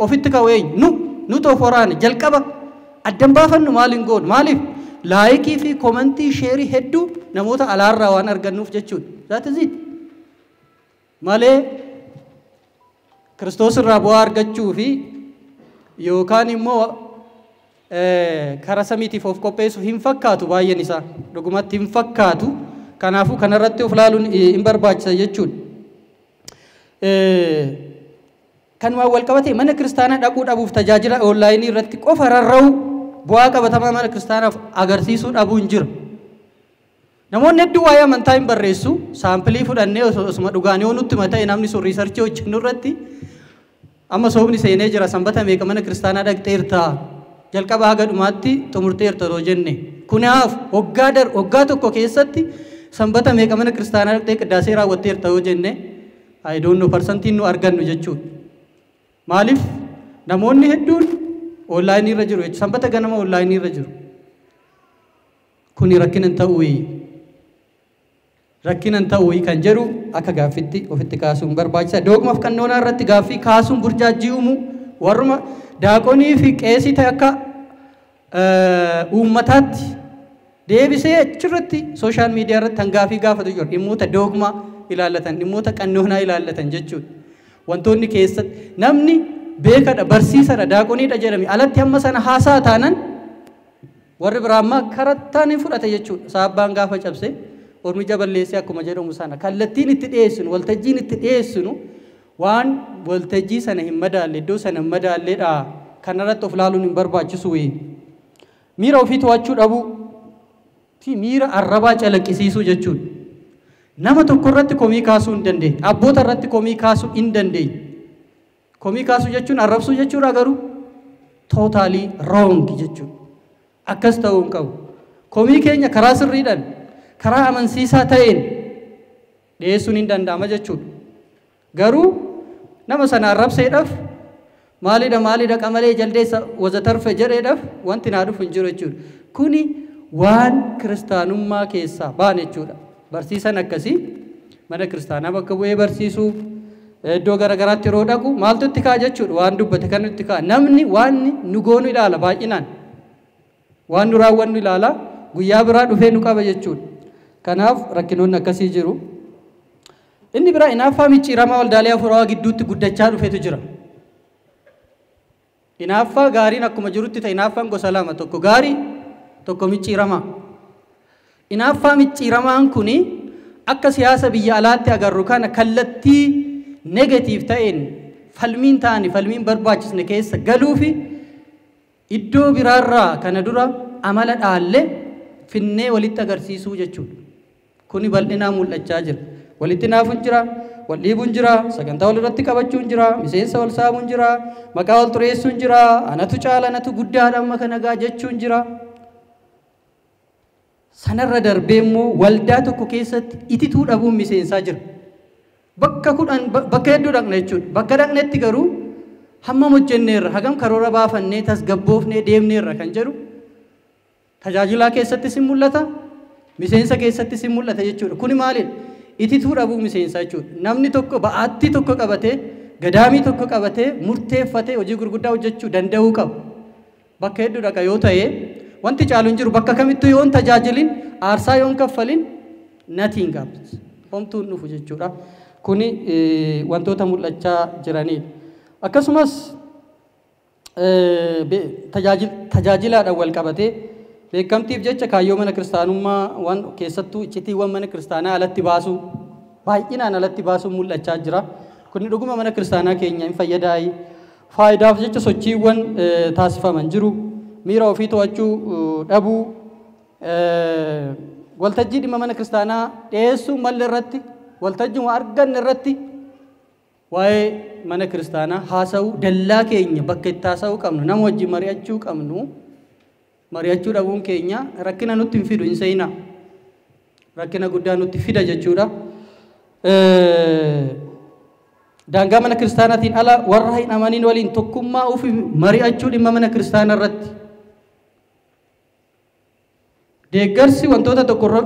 Speaker 5: ofitti ka'u eenyu? Nu of waraane jalqaba addan baafannu maal hin goonu? Maaliif? Laayikii fi komentii sheerii hedduu namoota alaarraa waan argannuuf jechuudha. That is it. Malee Kiristoos irraa bu'aa argachuu fi yookaan immoo karaa samiitiif of qopheessuuf hin fakkaatu baay'een isaa. Dhugumatti hin fakkaatu. Kanaafuu kanarratti of ilaaluun hin barbaachisa jechuudha. Kanumaan wal qabatee mana kiristaanaa dhaquu dhabuuf tajaajila onlaayinii irratti qofa rarra'u bu'aa qabatamaa mana kiristaanaaf agarsiisuu dhabuun jira. Namoonni hedduu waa'ee amantaa hin barreessu. Saampilii fudhannee osuma dhugaan yoo nutti hima ta'e namni sun riisarchii hojjennu irratti amma soomni seenee jira, sanbata meeqa mana kiristaanaa dhaqxeerta, jalqaba haga dhumaatti xumurteerta otoo jenne. Kanaaf waggaa tokko keessatti sanbata meeqa mana kiristaanaa dhaqxee qiddaasee raawwatteerta yoo jenne I don't know parsantiin nu argannu jechuudha. Maaliif namoonni hedduun onlaayinii irra jiru jechuudha. Sanbata ganama onlaayinii irra jiru. Kuni rakkina hin ta'uu, rakkina hin ta'uu kan jedhu akka gaaffitti ofitti kaasuun barbaachisa. Doogmaaf qannoonaa irratti gaaffii kaasuun burjaajii uumu warruma daaqonii fi qeesii ta'e akka uummataatti deebisee achirratti sooshaal miidiyaa irratti hangaafii gaafatu jiru. Dhimmoota doogmaa ilaallatan, dhimmoota qannoonaa ilaallatan jechuudha. Wantoonni keessatti namni beekadha, barsiisadha, daaqoniidha jedhame alatti hamma sana haasaa taanan Warri biraa ammaa karattaan hin fudhate jechuudha. Saabbaan gaafa cabse ormi jaballeessee akkuma jedhamu sana kallattiin itti dhiyeessinu, waltajjiin itti dhiyeessinu waan waltajjii sana hin madaalle, iddoo sana hin madaalleedha. Kanarratti of laaluun hin barbaachisu. Miira ofii to'achuu dhabuu fi miira arrabaa calaqqisiisuu jechuudha. Nama tokko irratti komii kaasuu hin dandeenye. Abboota irratti komii kaasuu hin dandeenye. Komii kaasuu jechuun arrabsuu jechuudha, garuu totally wrong jechuudha. Akkas ta'uu hin qabu. Komii keenya karaa sirriidhaan, karaa amansiisaa ta'een dhiyeessuun hin danda'ama jechuudha. Garuu nama sana arrabseedhaaf, maalidha maalidha, qamalee jaldeessa wazatarfe jedheedhaaf wanti naa dhufu hin jiru jechuudha. Kuni waan kiristaanummaa keessaa ba'an jechuudha. Barsiisan akkasii mana kiristaanaa bakka bu'ee barsiisuu iddoo garaagaraatti yeroo dhaqu maaltu itti ka'a jechuudha? Waan dubbate kan itti ka'a. Namni waan nu goonu ilaala, baay'inaan waan nu raawwannu ilaala, guyyaa biraa dhufee nu qaba jechuudha. Kanaaf rakkinoonni akkasii jiru. Inni biraa inaaffaa micciiramaa waldaalee afuurawaa gidduutti guddachaa dhufetu jira. Inaaffaa gaariin akkuma jirutti ta'e, inaaffaan gosa lama: tokko gaarii, tokko micciiramaa. Inaaffaa micciiramaan kuni akka siyaasa biyya alaatti agarru kana kallattii negative ta'een falmiin ta'ani falmiin barbaachisne keessa galuu fi iddoo biraarraa kana dura amala dhaalle finnee walitti agarsiisuu jechuudha. Kuni bal'inaan mul'achaa jira. Walitti naafuun jira, wal dhiibuun jira, sagantaa wal irratti qabachuun jira, miseensa wal saamuun jira, maqaa wal xureessuun jira, anatu caala, anatu guddaadha amma kana gaa jechuun jira. Sanarra darbee immoo waldaa tokko keessatti itituu dhabuun miseensaa jira. Bakka 10, bakka hedduu dhaqna jechuudha. Bakka dhaqnetti garuu hammam hojjenneerra, hagam karoora baafannee tasgabboofnee deemneerra kan jedhu tajaajilaa keessattis hin mul'ata, miseensa keessattis hin mul'ata jechuudha. Kuni maalidha? Itituu dhabuu miseensaa jechuudha. Namni tokko ba'aattii tokko qabatee, gadaamii tokko qabatee, murteeffatee hojii gurguddaa hojjechuu danda'uu qaba. Bakka hedduu dhaqa yoo ta'e wanti caalu hin jiru. Bakka kamittuu yoon tajaajilin, aarsaa yoon kaffalin, nothing happens. Homtuun dhufu jechuudha. Kuni wantoota mul'achaa jiranidha. Akkasumas tajaajilaadhaan wal qabatee beekamtiif jecha kaayyoo mana kiristaanummaa waan keessattuu iccitiiwwan mana kiristaanaa alatti baasuu, baay'inaan alatti baasuun mul'achaa jira. Kuni dhuguma mana kiristaanaa keenya hin fayyadaayi. Faayidaaf jecha sochiiwwan taasifaman jiru. Miira ofii to'achuu dhabuu, waltajjii dhimma mana kiristaanaa dhiyeessuu malle irratti, waltajjuma arganne irratti waa'ee mana kiristaanaa haasa'uu, dallaa keenya bakka itti haasa'uu qabnu, nama wajjin mari'achuu qabnu mari'achuu dhabuun keenya rakkina nutti hin fidu hin seenaa, rakkina guddaa nutti fida jechuudha. Daangaa mana kiristaanaatiin ala warra hin amanin waliin tokkummaa ofii mari'achuu dhimma mana kiristaanaa irratti. Deeggarsi wantoota tokko irra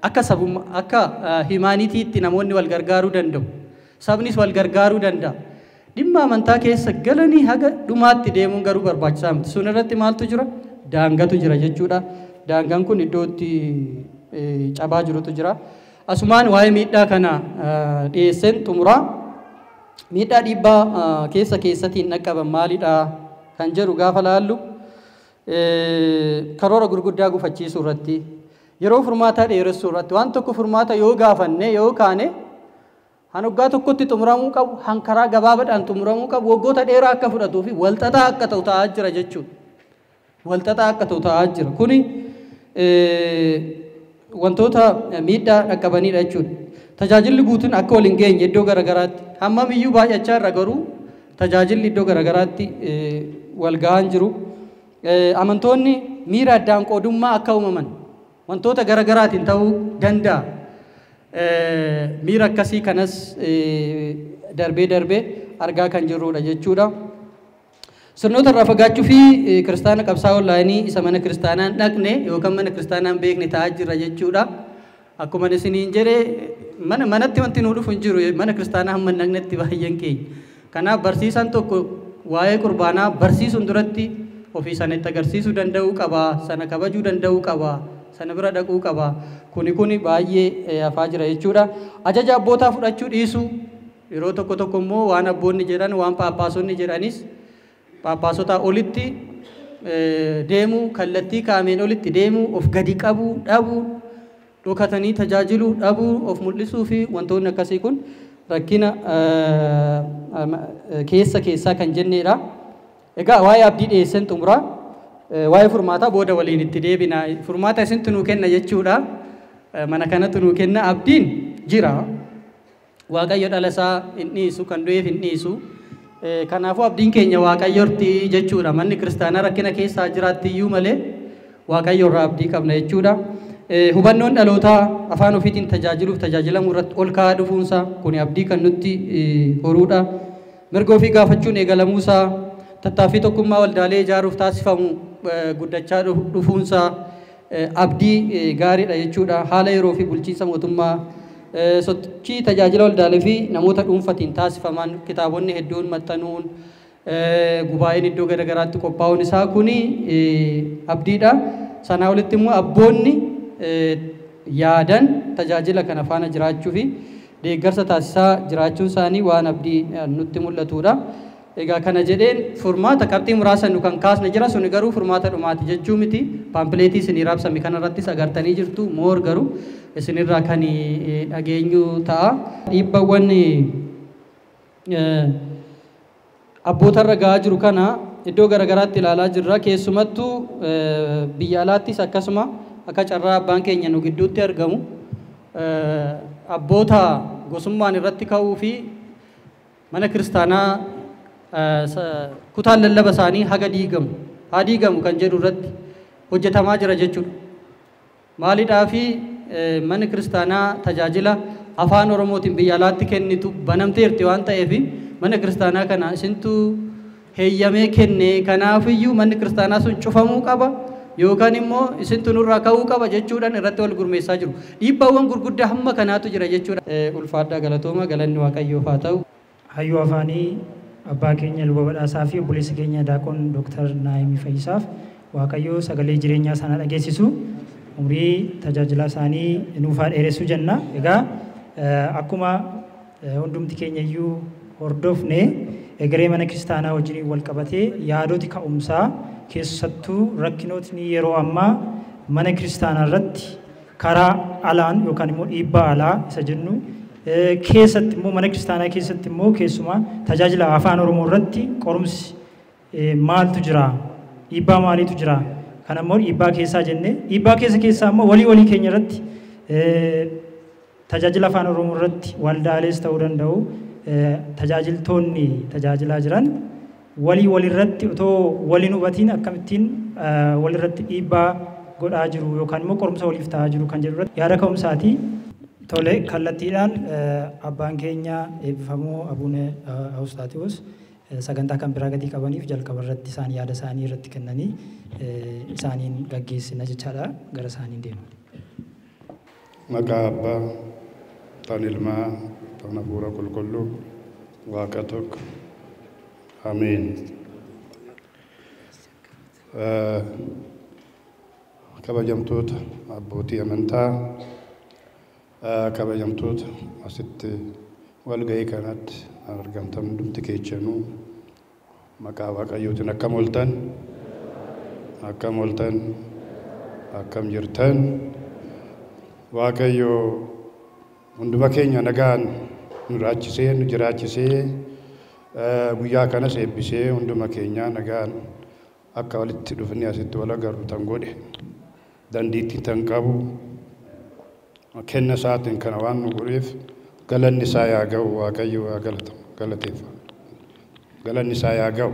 Speaker 5: akka sabummaa, akka humanityitti namoonni wal gargaaruu danda'u. Sabnis wal gargaaruu danda'a. Dhimma amantaa keessa galanii haga dhumaatti deemuun garuu barbaachisaa miti. Sun irratti maaltu jira? Daangatu jira jechuudha. Daangaan kun iddoo itti cabaa jirutu jira. Asumaan waa'ee miidhaa kana dhiyeesseen xumuraa. Miidhaa dhiibbaa keessa keessatiin dhaqqaban maalidha kan jedhu gaafa laallu, karoora gurguddaa gufachiisuu irratti, yeroo furmaataa dheeressuu irratti, waan tokko furmaata yoo gaafanne yoo kaane han waggaa tokkotti xumuramuu qabu, han karaa gabaabaadhaan xumuramuu qabu waggoota dheeraa akka fudhatuu fi walxaxaa akka ta'u ta'aa jira jechuudha. Walxaxaa akka ta'u ta'aa jira. Kuni wantoota miidhaa dhaqqabanidha jechuudha. Tajaajilli guutuun akka wal hin geenye iddoo garaagaraatti, hammam iyyuu baay'achaa irra garuu tajaajilli iddoo garaagaraatti wal gahaa hin jiru. Amantoonni miira addaan qoodummaa akka uumaman wantoota garaagaraatiin ta'uu danda'a. Miira akkasii kanas darbee darbee argaa kan jirrudha jechuudha. Sirnoota irraa fagaachuu fi kiristaana qabsaa onlaayinii isa mana kiristaanaan dhaqne yookaan mana kiristaanaan beekne ta'aa jirra jechuudha. Akkuma isiniin jedhe, mana manatti wanti nuu dhufu hin jiru mana kiristaanaa hamma hin dhaqnetti baay'een keenya. Kanaaf barsiisaan tokko waa'ee qurbaanaa barsiisuun duratti ofii sana itti agarsiisuu danda'uu qaba, sana kabajuu danda'uu qaba, sana bira dhaquu qaba. Kuni baay'ee hafaa jira jechuudha. Ajaja abbootaa fudhachuu dhiisuu, yeroo tokko tokko immoo waan abboonni jedhan, waan paappaasonni jedhanis, phaaphaasota olitti deemuu, kallattii kaa'ameen olitti deemuu, of gadi qabuu dhabuu, dhokatanii tajaajiluu dhabuu, of mul'isuu fi wantoonni akkasii kun rakkina keessa keessaa kan jenneedha. Egaa waa'ee abdii dhiyeessan xumuraa, waa'ee furmaataa booda waliin itti deebina. Furmaata isintu nuu kenna jechuudha. Mana kanatu nuu kenna. Abdiin jira. Waaqayyo dhala isaa hin dhiisu, kan du'eef hin dhiisu. Kanaafuu abdiin keenya Waaqayyooti jechuudha. Manni kiristaanaa rakkina keessaa jiraatti iyyuu malee Waaqayyo irraa abdii qabna jechuudha. Hubannoon dhalootaa afaan ofiitiin tajaajiluuf tajaajilamuu irratti ol ka'aa dhufuunsaa kun abdii kan nutti horuudha. Mirga ofii gaafachuun eegalamuusaa, tattaaffii tokkummaa waldaalee ijaaruuf taasifamu guddachaa dhufuunsaa abdii gaariidha jechuudha. Haala yeroo fi bulchiinsa mootummaa, sochii tajaajila waldaalee fi namoota dhuunfatiin taasifaman, kitaabonni hedduun maxxanuun, gubaa'een iddoo garaagaraatti qophaa'uun isaa kuni abdiidha. Sanaa olitti immoo abboonni yaadan tajaajila kana faana jiraachuu fi deeggarsa taasisaa jiraachuun isaanii waan abdii nutti mul'atudha. Egaa kana jedheen furmaata qabxii muraasa nu kan kaasne jira, suni garuu furmaata dhumaati jechuu miti. Paampileetii isinii raabsame kanarrattis agartanii jirtu, moor garuu isinirraa kan dhageenyu ta'a. Dhiibbawwan abbootarra gahaa jiru kana iddoo garaagaraatti ilaalaa jirra. Keessumattuu biyya alaattis akkasuma akka carraa abbaan keenya nu gidduutti argamu abboota gosummaan irratti ka'uu fi mana kiristaanaa kutaan lallaba isaanii haga diigamu haa diigamu kan jedhu irratti hojjetamaa jira jechuudha. Maalidhaa fi manni kiristaanaa tajaajila afaan Oromootiin biyya alaatti kennitu banamteerti waan ta'eef mana kiristaanaa kana isintu heeyyamee kenne, kanaafiyyuu manni kiristaanaa sun cufamuu qaba yookaan immoo isintu nurraa ka'uu qaba jechuudhaan irratti wal gurmeessaa jiru. Dhiibbaawwan gurguddaa hamma kanaatu jira jechuudha. Ulfaadhaa galatooma, galanni Waaqayyoof haa ta'u.
Speaker 6: Hayyuu afaanii abbaa keenya Luba Badhaasaa fi obboleessa keenya Daaqon Dooktar Naayimii Fayyisaaf Waaqayyo sagalee jireenyaa sana dhageessisu, umrii tajaajila isaanii nuufaa dheeressuu jenna. Egaa akkuma hundumti keenya iyyuu hordofne egeree mana kiristaanaa wajjin wal qabatee yaadoti ka'umsaa keessattuu rakkinootni yeroo ammaa mana kiristaanaa irratti karaa alaan yookaan immoo dhiibbaa alaa isa jennu keessatti immoo mana kiristaanaa keessatti immoo keessumaa tajaajila afaan Oromoo irratti qorumsi maaltu jira, dhiibbaa maaliitu jira, kan ammoo dhiibbaa keessaa jenne dhiibbaa keessa keessaa immoo walii walii keenya irratti tajaajila afaan Oromoo irratti waldaalees ta'uu danda'u tajaajiltoonni tajaajilaa jiran walii walirratti otoo waliin hubatiin akkamittiin walirratti dhiibbaa godhaa jiru yookaan immoo qorumsa waliif ta'aa jiru kan jedhu irratti yaada ka'umsaati. Tole, kallattiidhaan abbaan keenya eebbifamoo Abuune Awustaatiyoos sagantaa kan biraa gatii qabaniif jalqaba irratti isaan yaada isaanii irratti kennanii isaaniin gaggeessina jechaadha, gara isaaniin deema.
Speaker 7: Maqaa Abbaa, tan Ilmaa, tan Hafuura Qulqulluu, Waaqa tokko. Ameen. Kabajamtoota abbootii amantaa, kabajamtoota asitti walga'ii kanatti argamtan hundumti keessanuu maqaa Waaqayyootiin akkam ooltan, akkam ooltan, akkam jirtan. Waaqayyo hunduma keenya nagaan nu raachisee, nu jiraachisee, guyyaa kanas eebbisee hunduma keenya nagaan akka walitti dhufnee asitti wal agarru tan godhe, dandeettii tan qabu kenna isaatiin kana waan nu godheef galanni isaa yaa ga'u. Waaqayyo haa galatamu, galateeffamu, galanni isaa yaa ga'u.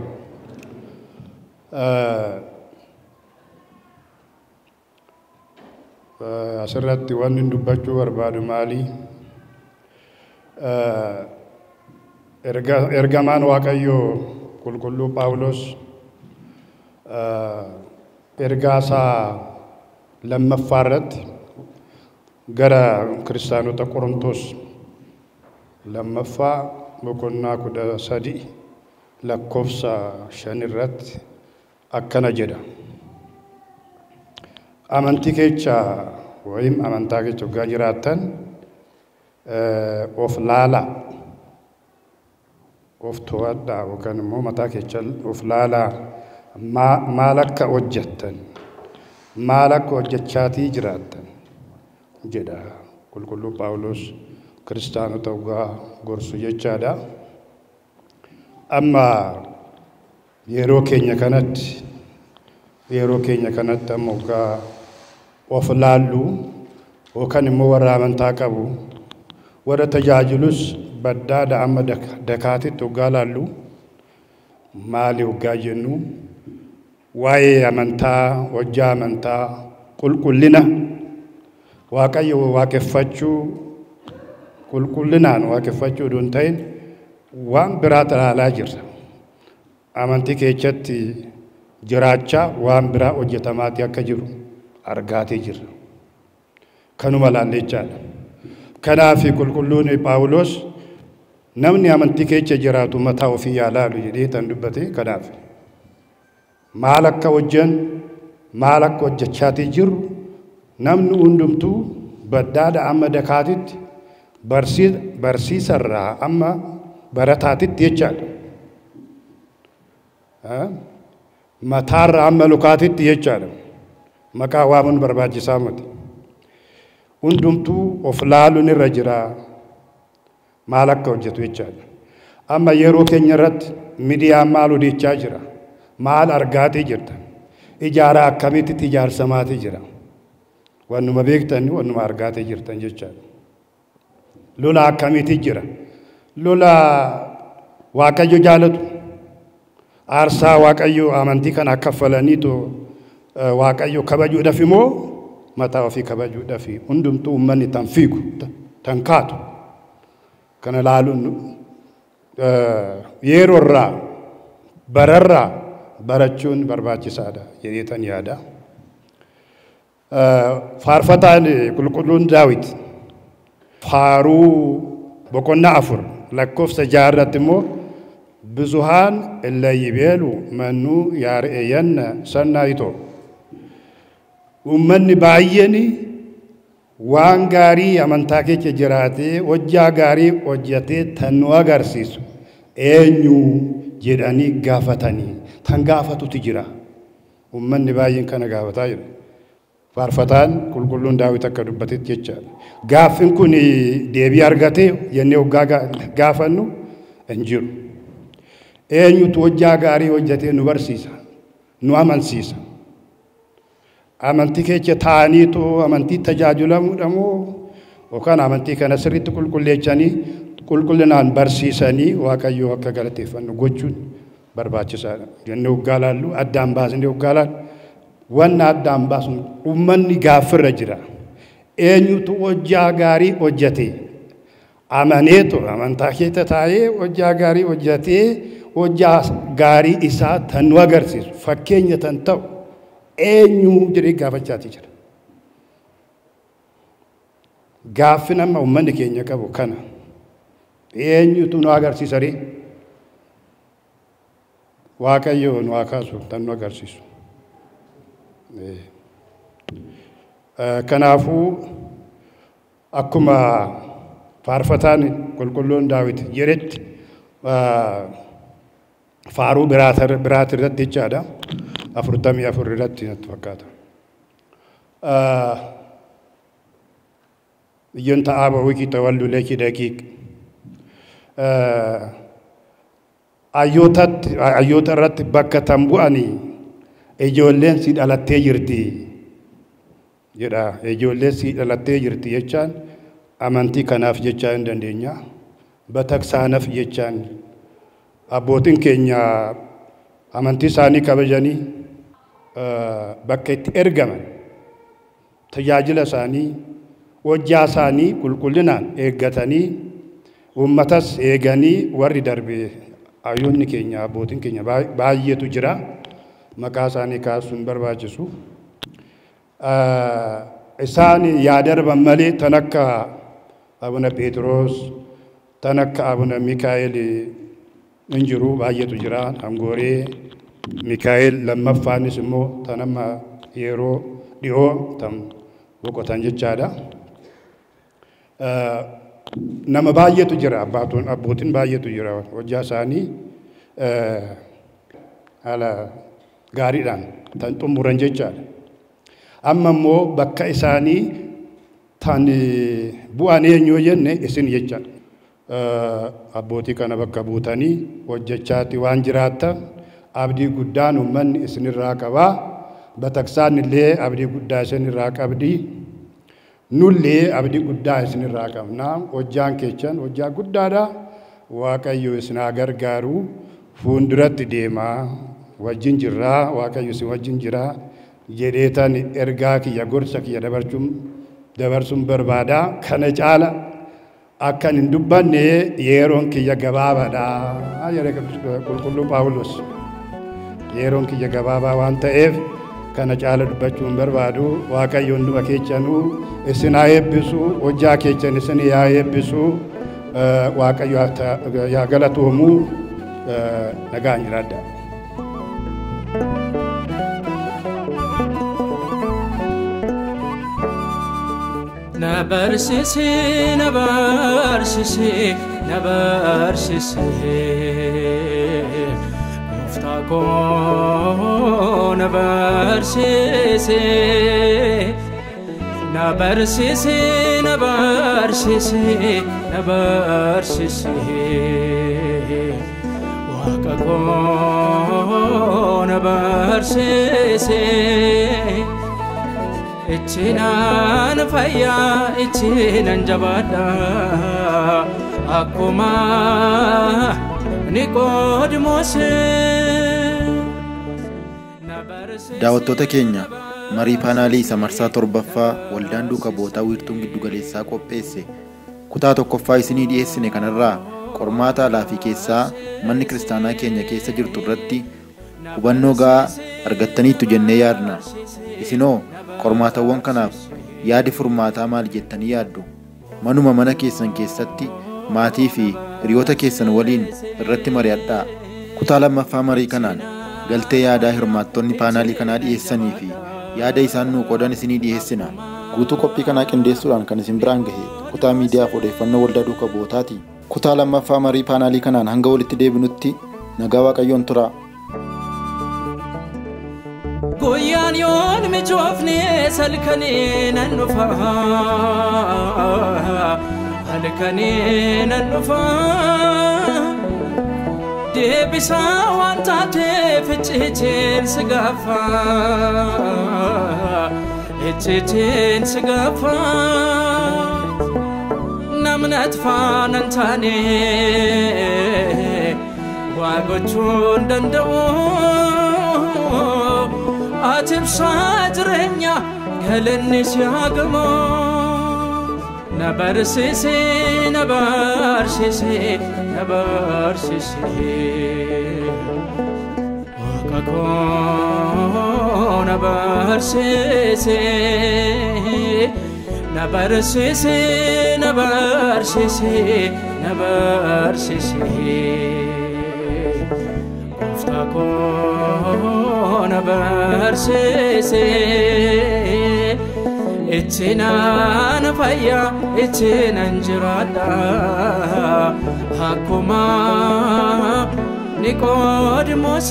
Speaker 7: Asirratti wanni dubbachuu barbaadu maali? Ergamaan Waaqayyoo Qulqulluu Phaawulos ergaa isaa lammaffaa irratti gara kiristaanota Qorontos lammaffaa boqonnaa 13 lakkoofsa 5 irratti akkana jedha. Amantii kecha wayim amantaa kecha waggaa jiraattan of laalaa, of to'adhaa yookaan immoo mataa kecha of laalaa, Maal akka hojjettan, maal akka hojjechaatii jiraattan jedha qulqulluu Phaawulos kiristaanota dhugaa gorsu jechaadha. Amma yeroo keenya kanatti amma dhugaa of laallu yookaan immoo warra amantaa qabu warra tajaajilus baddaadha amma dakaatitti dhugaa laallu maali dhugaa jennu waa'ee amantaa hojjaa amantaa qulqullina Waaqayyo waaqeffachuu qulqullinaan waaqeffachuu odoo hin ta'in waan biraa ilaalaa jirra. Amantii keessatti jiraachaa waan biraa hojjetamaatii akka jiru argaatii jirra. Kanuma laallechaadha. Kanaaf qulqulluun Phaawulos namni amantii keessa jiraatu mataa ofii yaa laalu jedhee tan dubbate kanaaf. Maal akka hojjan maal akka hojjechaatii jiru namni hundumtuu baddaadha amma dakaatitti barsiisarraa amma barataatitti jechaadha. Mataarraa amma lukaatitti jechaadha. Maqaa waamuun barbaachisaa miti. Hundumtuu of laaluun irra jira maal akka hojjetu jechaadha. Amma yeroo keenya irratti miidiyaan maal hojjechaa jira? Maal argaatii jirta? Ijaara akkamitti ijaarsamaatii jira? Wannuma beektan wannuma argaatii jirtan jechaadha. Lola akkamitti jira? Lola Waaqayyo jaalatu aarsaa Waaqayyo amantii kana kaffalaniitu Waaqayyo kabajuudhaaf immoo mataa ofii kabajuudhaaf hundumtuu uummanni tan fiigu tan kaatu kana laaluun yeroo irraa bararraa barachuun barbaachisaadha jedheetan yaada. Faarfataan qulqulluun Daawit faaruu boqonnaa 4 lakkoofsa 6 irratti immoo ብዙሃን እለ ይቤሉ መኑ ያርኤየነ ሰናይቶ uummanni baay'een waan gaarii amantaa keessa jiraatee hojjaa gaarii hojjetee tan nu agarsiisu eenyu jedhanii gaafatanii tan gaafatutu jira. Uummanni baay'een kana gaafataa jira. Faarfataan qulqulluun Daawit akka dubbatetti jechaadha. Gaaffiin kun deebii argatee jennee hoggaa gaafannu hin jiru. Eenyutu hojjaa gaarii hojjetee nu barsiisa, nu amansiisa. Amantii keessa taa'aniitu amantii tajaajilamuudha moo yookaan amantii kana sirriitti qulqulleessanii qulqullinaan barsiisanii Waaqayyo akka galateeffannu gochuun barbaachisaadha. Jennee hoggaa laallu addaan baasnee hoggaa laallu wanna addaan baasnu uummanni gaaffirra jira. Eenyutu hojjaa gaarii hojjete? Amaneetu amantaa keessa taa'ee hojjaa gaarii hojjetee hojjaa gaarii isaa tan nu agarsiisu fakkeenya tan ta'u eenyu jedhee gaafachaati jira. Gaaffi nama uummanni keenya qabu kana eenyutu nu agarsiisa ree? Waaqayyo nu haa kaasu tan nu agarsiisu. Kanaafuu akkuma faarfataan qulqulluun Daawit jedhetti faaruu biraati irratti jechaadha. 44 irratti natti fakkaata. Iyyanta aabawiki tawallu leki daqiiq. Ayyoota irratti bakka tan bu'anii ijoolleen si dhalattee jirti jedha. Ijoolleen si dhalattee jirti jechaan amantii kanaaf jechaa hin dandeenya. Bataksaanaaf jechaan abbootiin keenya amantii isaanii kabajanii bakka itti ergaman tajaajila isaanii hojjaa isaanii qulqullinaan eeggatanii uummatas eeganii warri darbe ayyoonni keenya abbootiin keenya baay'eetu jira. Maqaa isaanii kaasuun barbaachisu. Isaan yaa darban malee tan akka Abuna Phexros tan akka Abuna Mikaa'el hin jiru baay'eetu jira. Hangooree Mikaa'el lammaffaanis immoo tan amma yeroo dhiyoo tan boqotan jechaadha. Nama baay'eetu jira abbootiin baay'eetu jira hojjaa isaanii haala Gaariidhaan tan xumuran jechaadha. Amma immoo bakka isaanii tan bu'an eenyu jenne isin jechaadha. Abbootii kana bakka buutanii hojjechaati waan jiraattan abdii guddaan uummanni isinirraa qabaa. Bataksaan illee abdii guddaa isinirraa qabdi. Nullee abdii guddaa isinirraa qabna. Hojjaan keechan hojjaa guddaadha. Waaqayyo isin haa gargaaru. Fuulduratti deemaa. Wajjin jirraa. Waaqayyo isin wajjin jiraa. Jedheetan ergaa kiyya gorsa kiyya dabarsuun barbaada. Kana caala akkan hin dubbanne yeroon kiyya gabaabaadha. Jedhe qulqulluu Phaawulos. Yeroon kiyya gabaabaa waan ta'eef kana caala dubbachuu hin barbaadu. Waaqayyo hunduma keechanuu isin haa eebbisu. Hojjaa keechan isin haa eebbisu. Waaqayyo yaa galatoomu. Nagaan jiraadha.
Speaker 8: Na barsisi, na barsisi, na barsisi. Gooftaa koo na barsisi. Na barsisi, na barsisi, na barsisi. Waaqa koo na barsisi. Ittinaan fayyaa ittinan jabaadha akkuma Niqoodimoos.
Speaker 1: Daawwattoota keenya marii paanaalii isa marsaa 7ffaa waldaan duuka bu'ootaa wiirtuun giddugaleessaa qopheesse kutaa 1ffaa isinii dhiyeessine kanarraa qormaata alaa fi keessaa manni kiristaanaa keenya keessa jirtu irratti hubannoo gahaa argattaniittu jennee yaadna. Isinoo qormaatawwan kanaaf yaadi furmaataa maal jettanii yaaddu? Manuma mana keessan keessatti maatii fi hiriyoota keessan waliin irratti mari'adhaa. Kutaa 2ffaa marii kanaan galtee yaadaa hirmaattonni paanaalii kanaa dhiyeessanii fi yaada isaan nuu qoodan isinii dhiyeessina. Guutuu qophii kanaa qindeessuudhaan kan isin biraan gahe kutaa miidiyaaf odeeffannoo waldaa duuka bu'ootaati. Kutaa 2ffaa marii paanaalii kanaan hanga walitti deebinutti nagaa Waaqayyoon turaa.
Speaker 8: Guyyaan yoon mijoofne halkanii nan dhufa, halkanii nan dhufa. Deebisaa waan taateef icciitiin si gaafa, icciitiin si gaafa. Namni ati faana hin taane waa gochuu hin danda'u. Ati ibsaa jireenya galanni si haa gamu. Na barsiisi, na barsiisi, na barsiisi. Waaqa koo na barsiisi. Na barsiisi, na barsiisi, na barsiisi. Gooftaa koo na barsiisi. Ittinaan fayyaa ittinan jiraadha akkuma Niqoodimoos.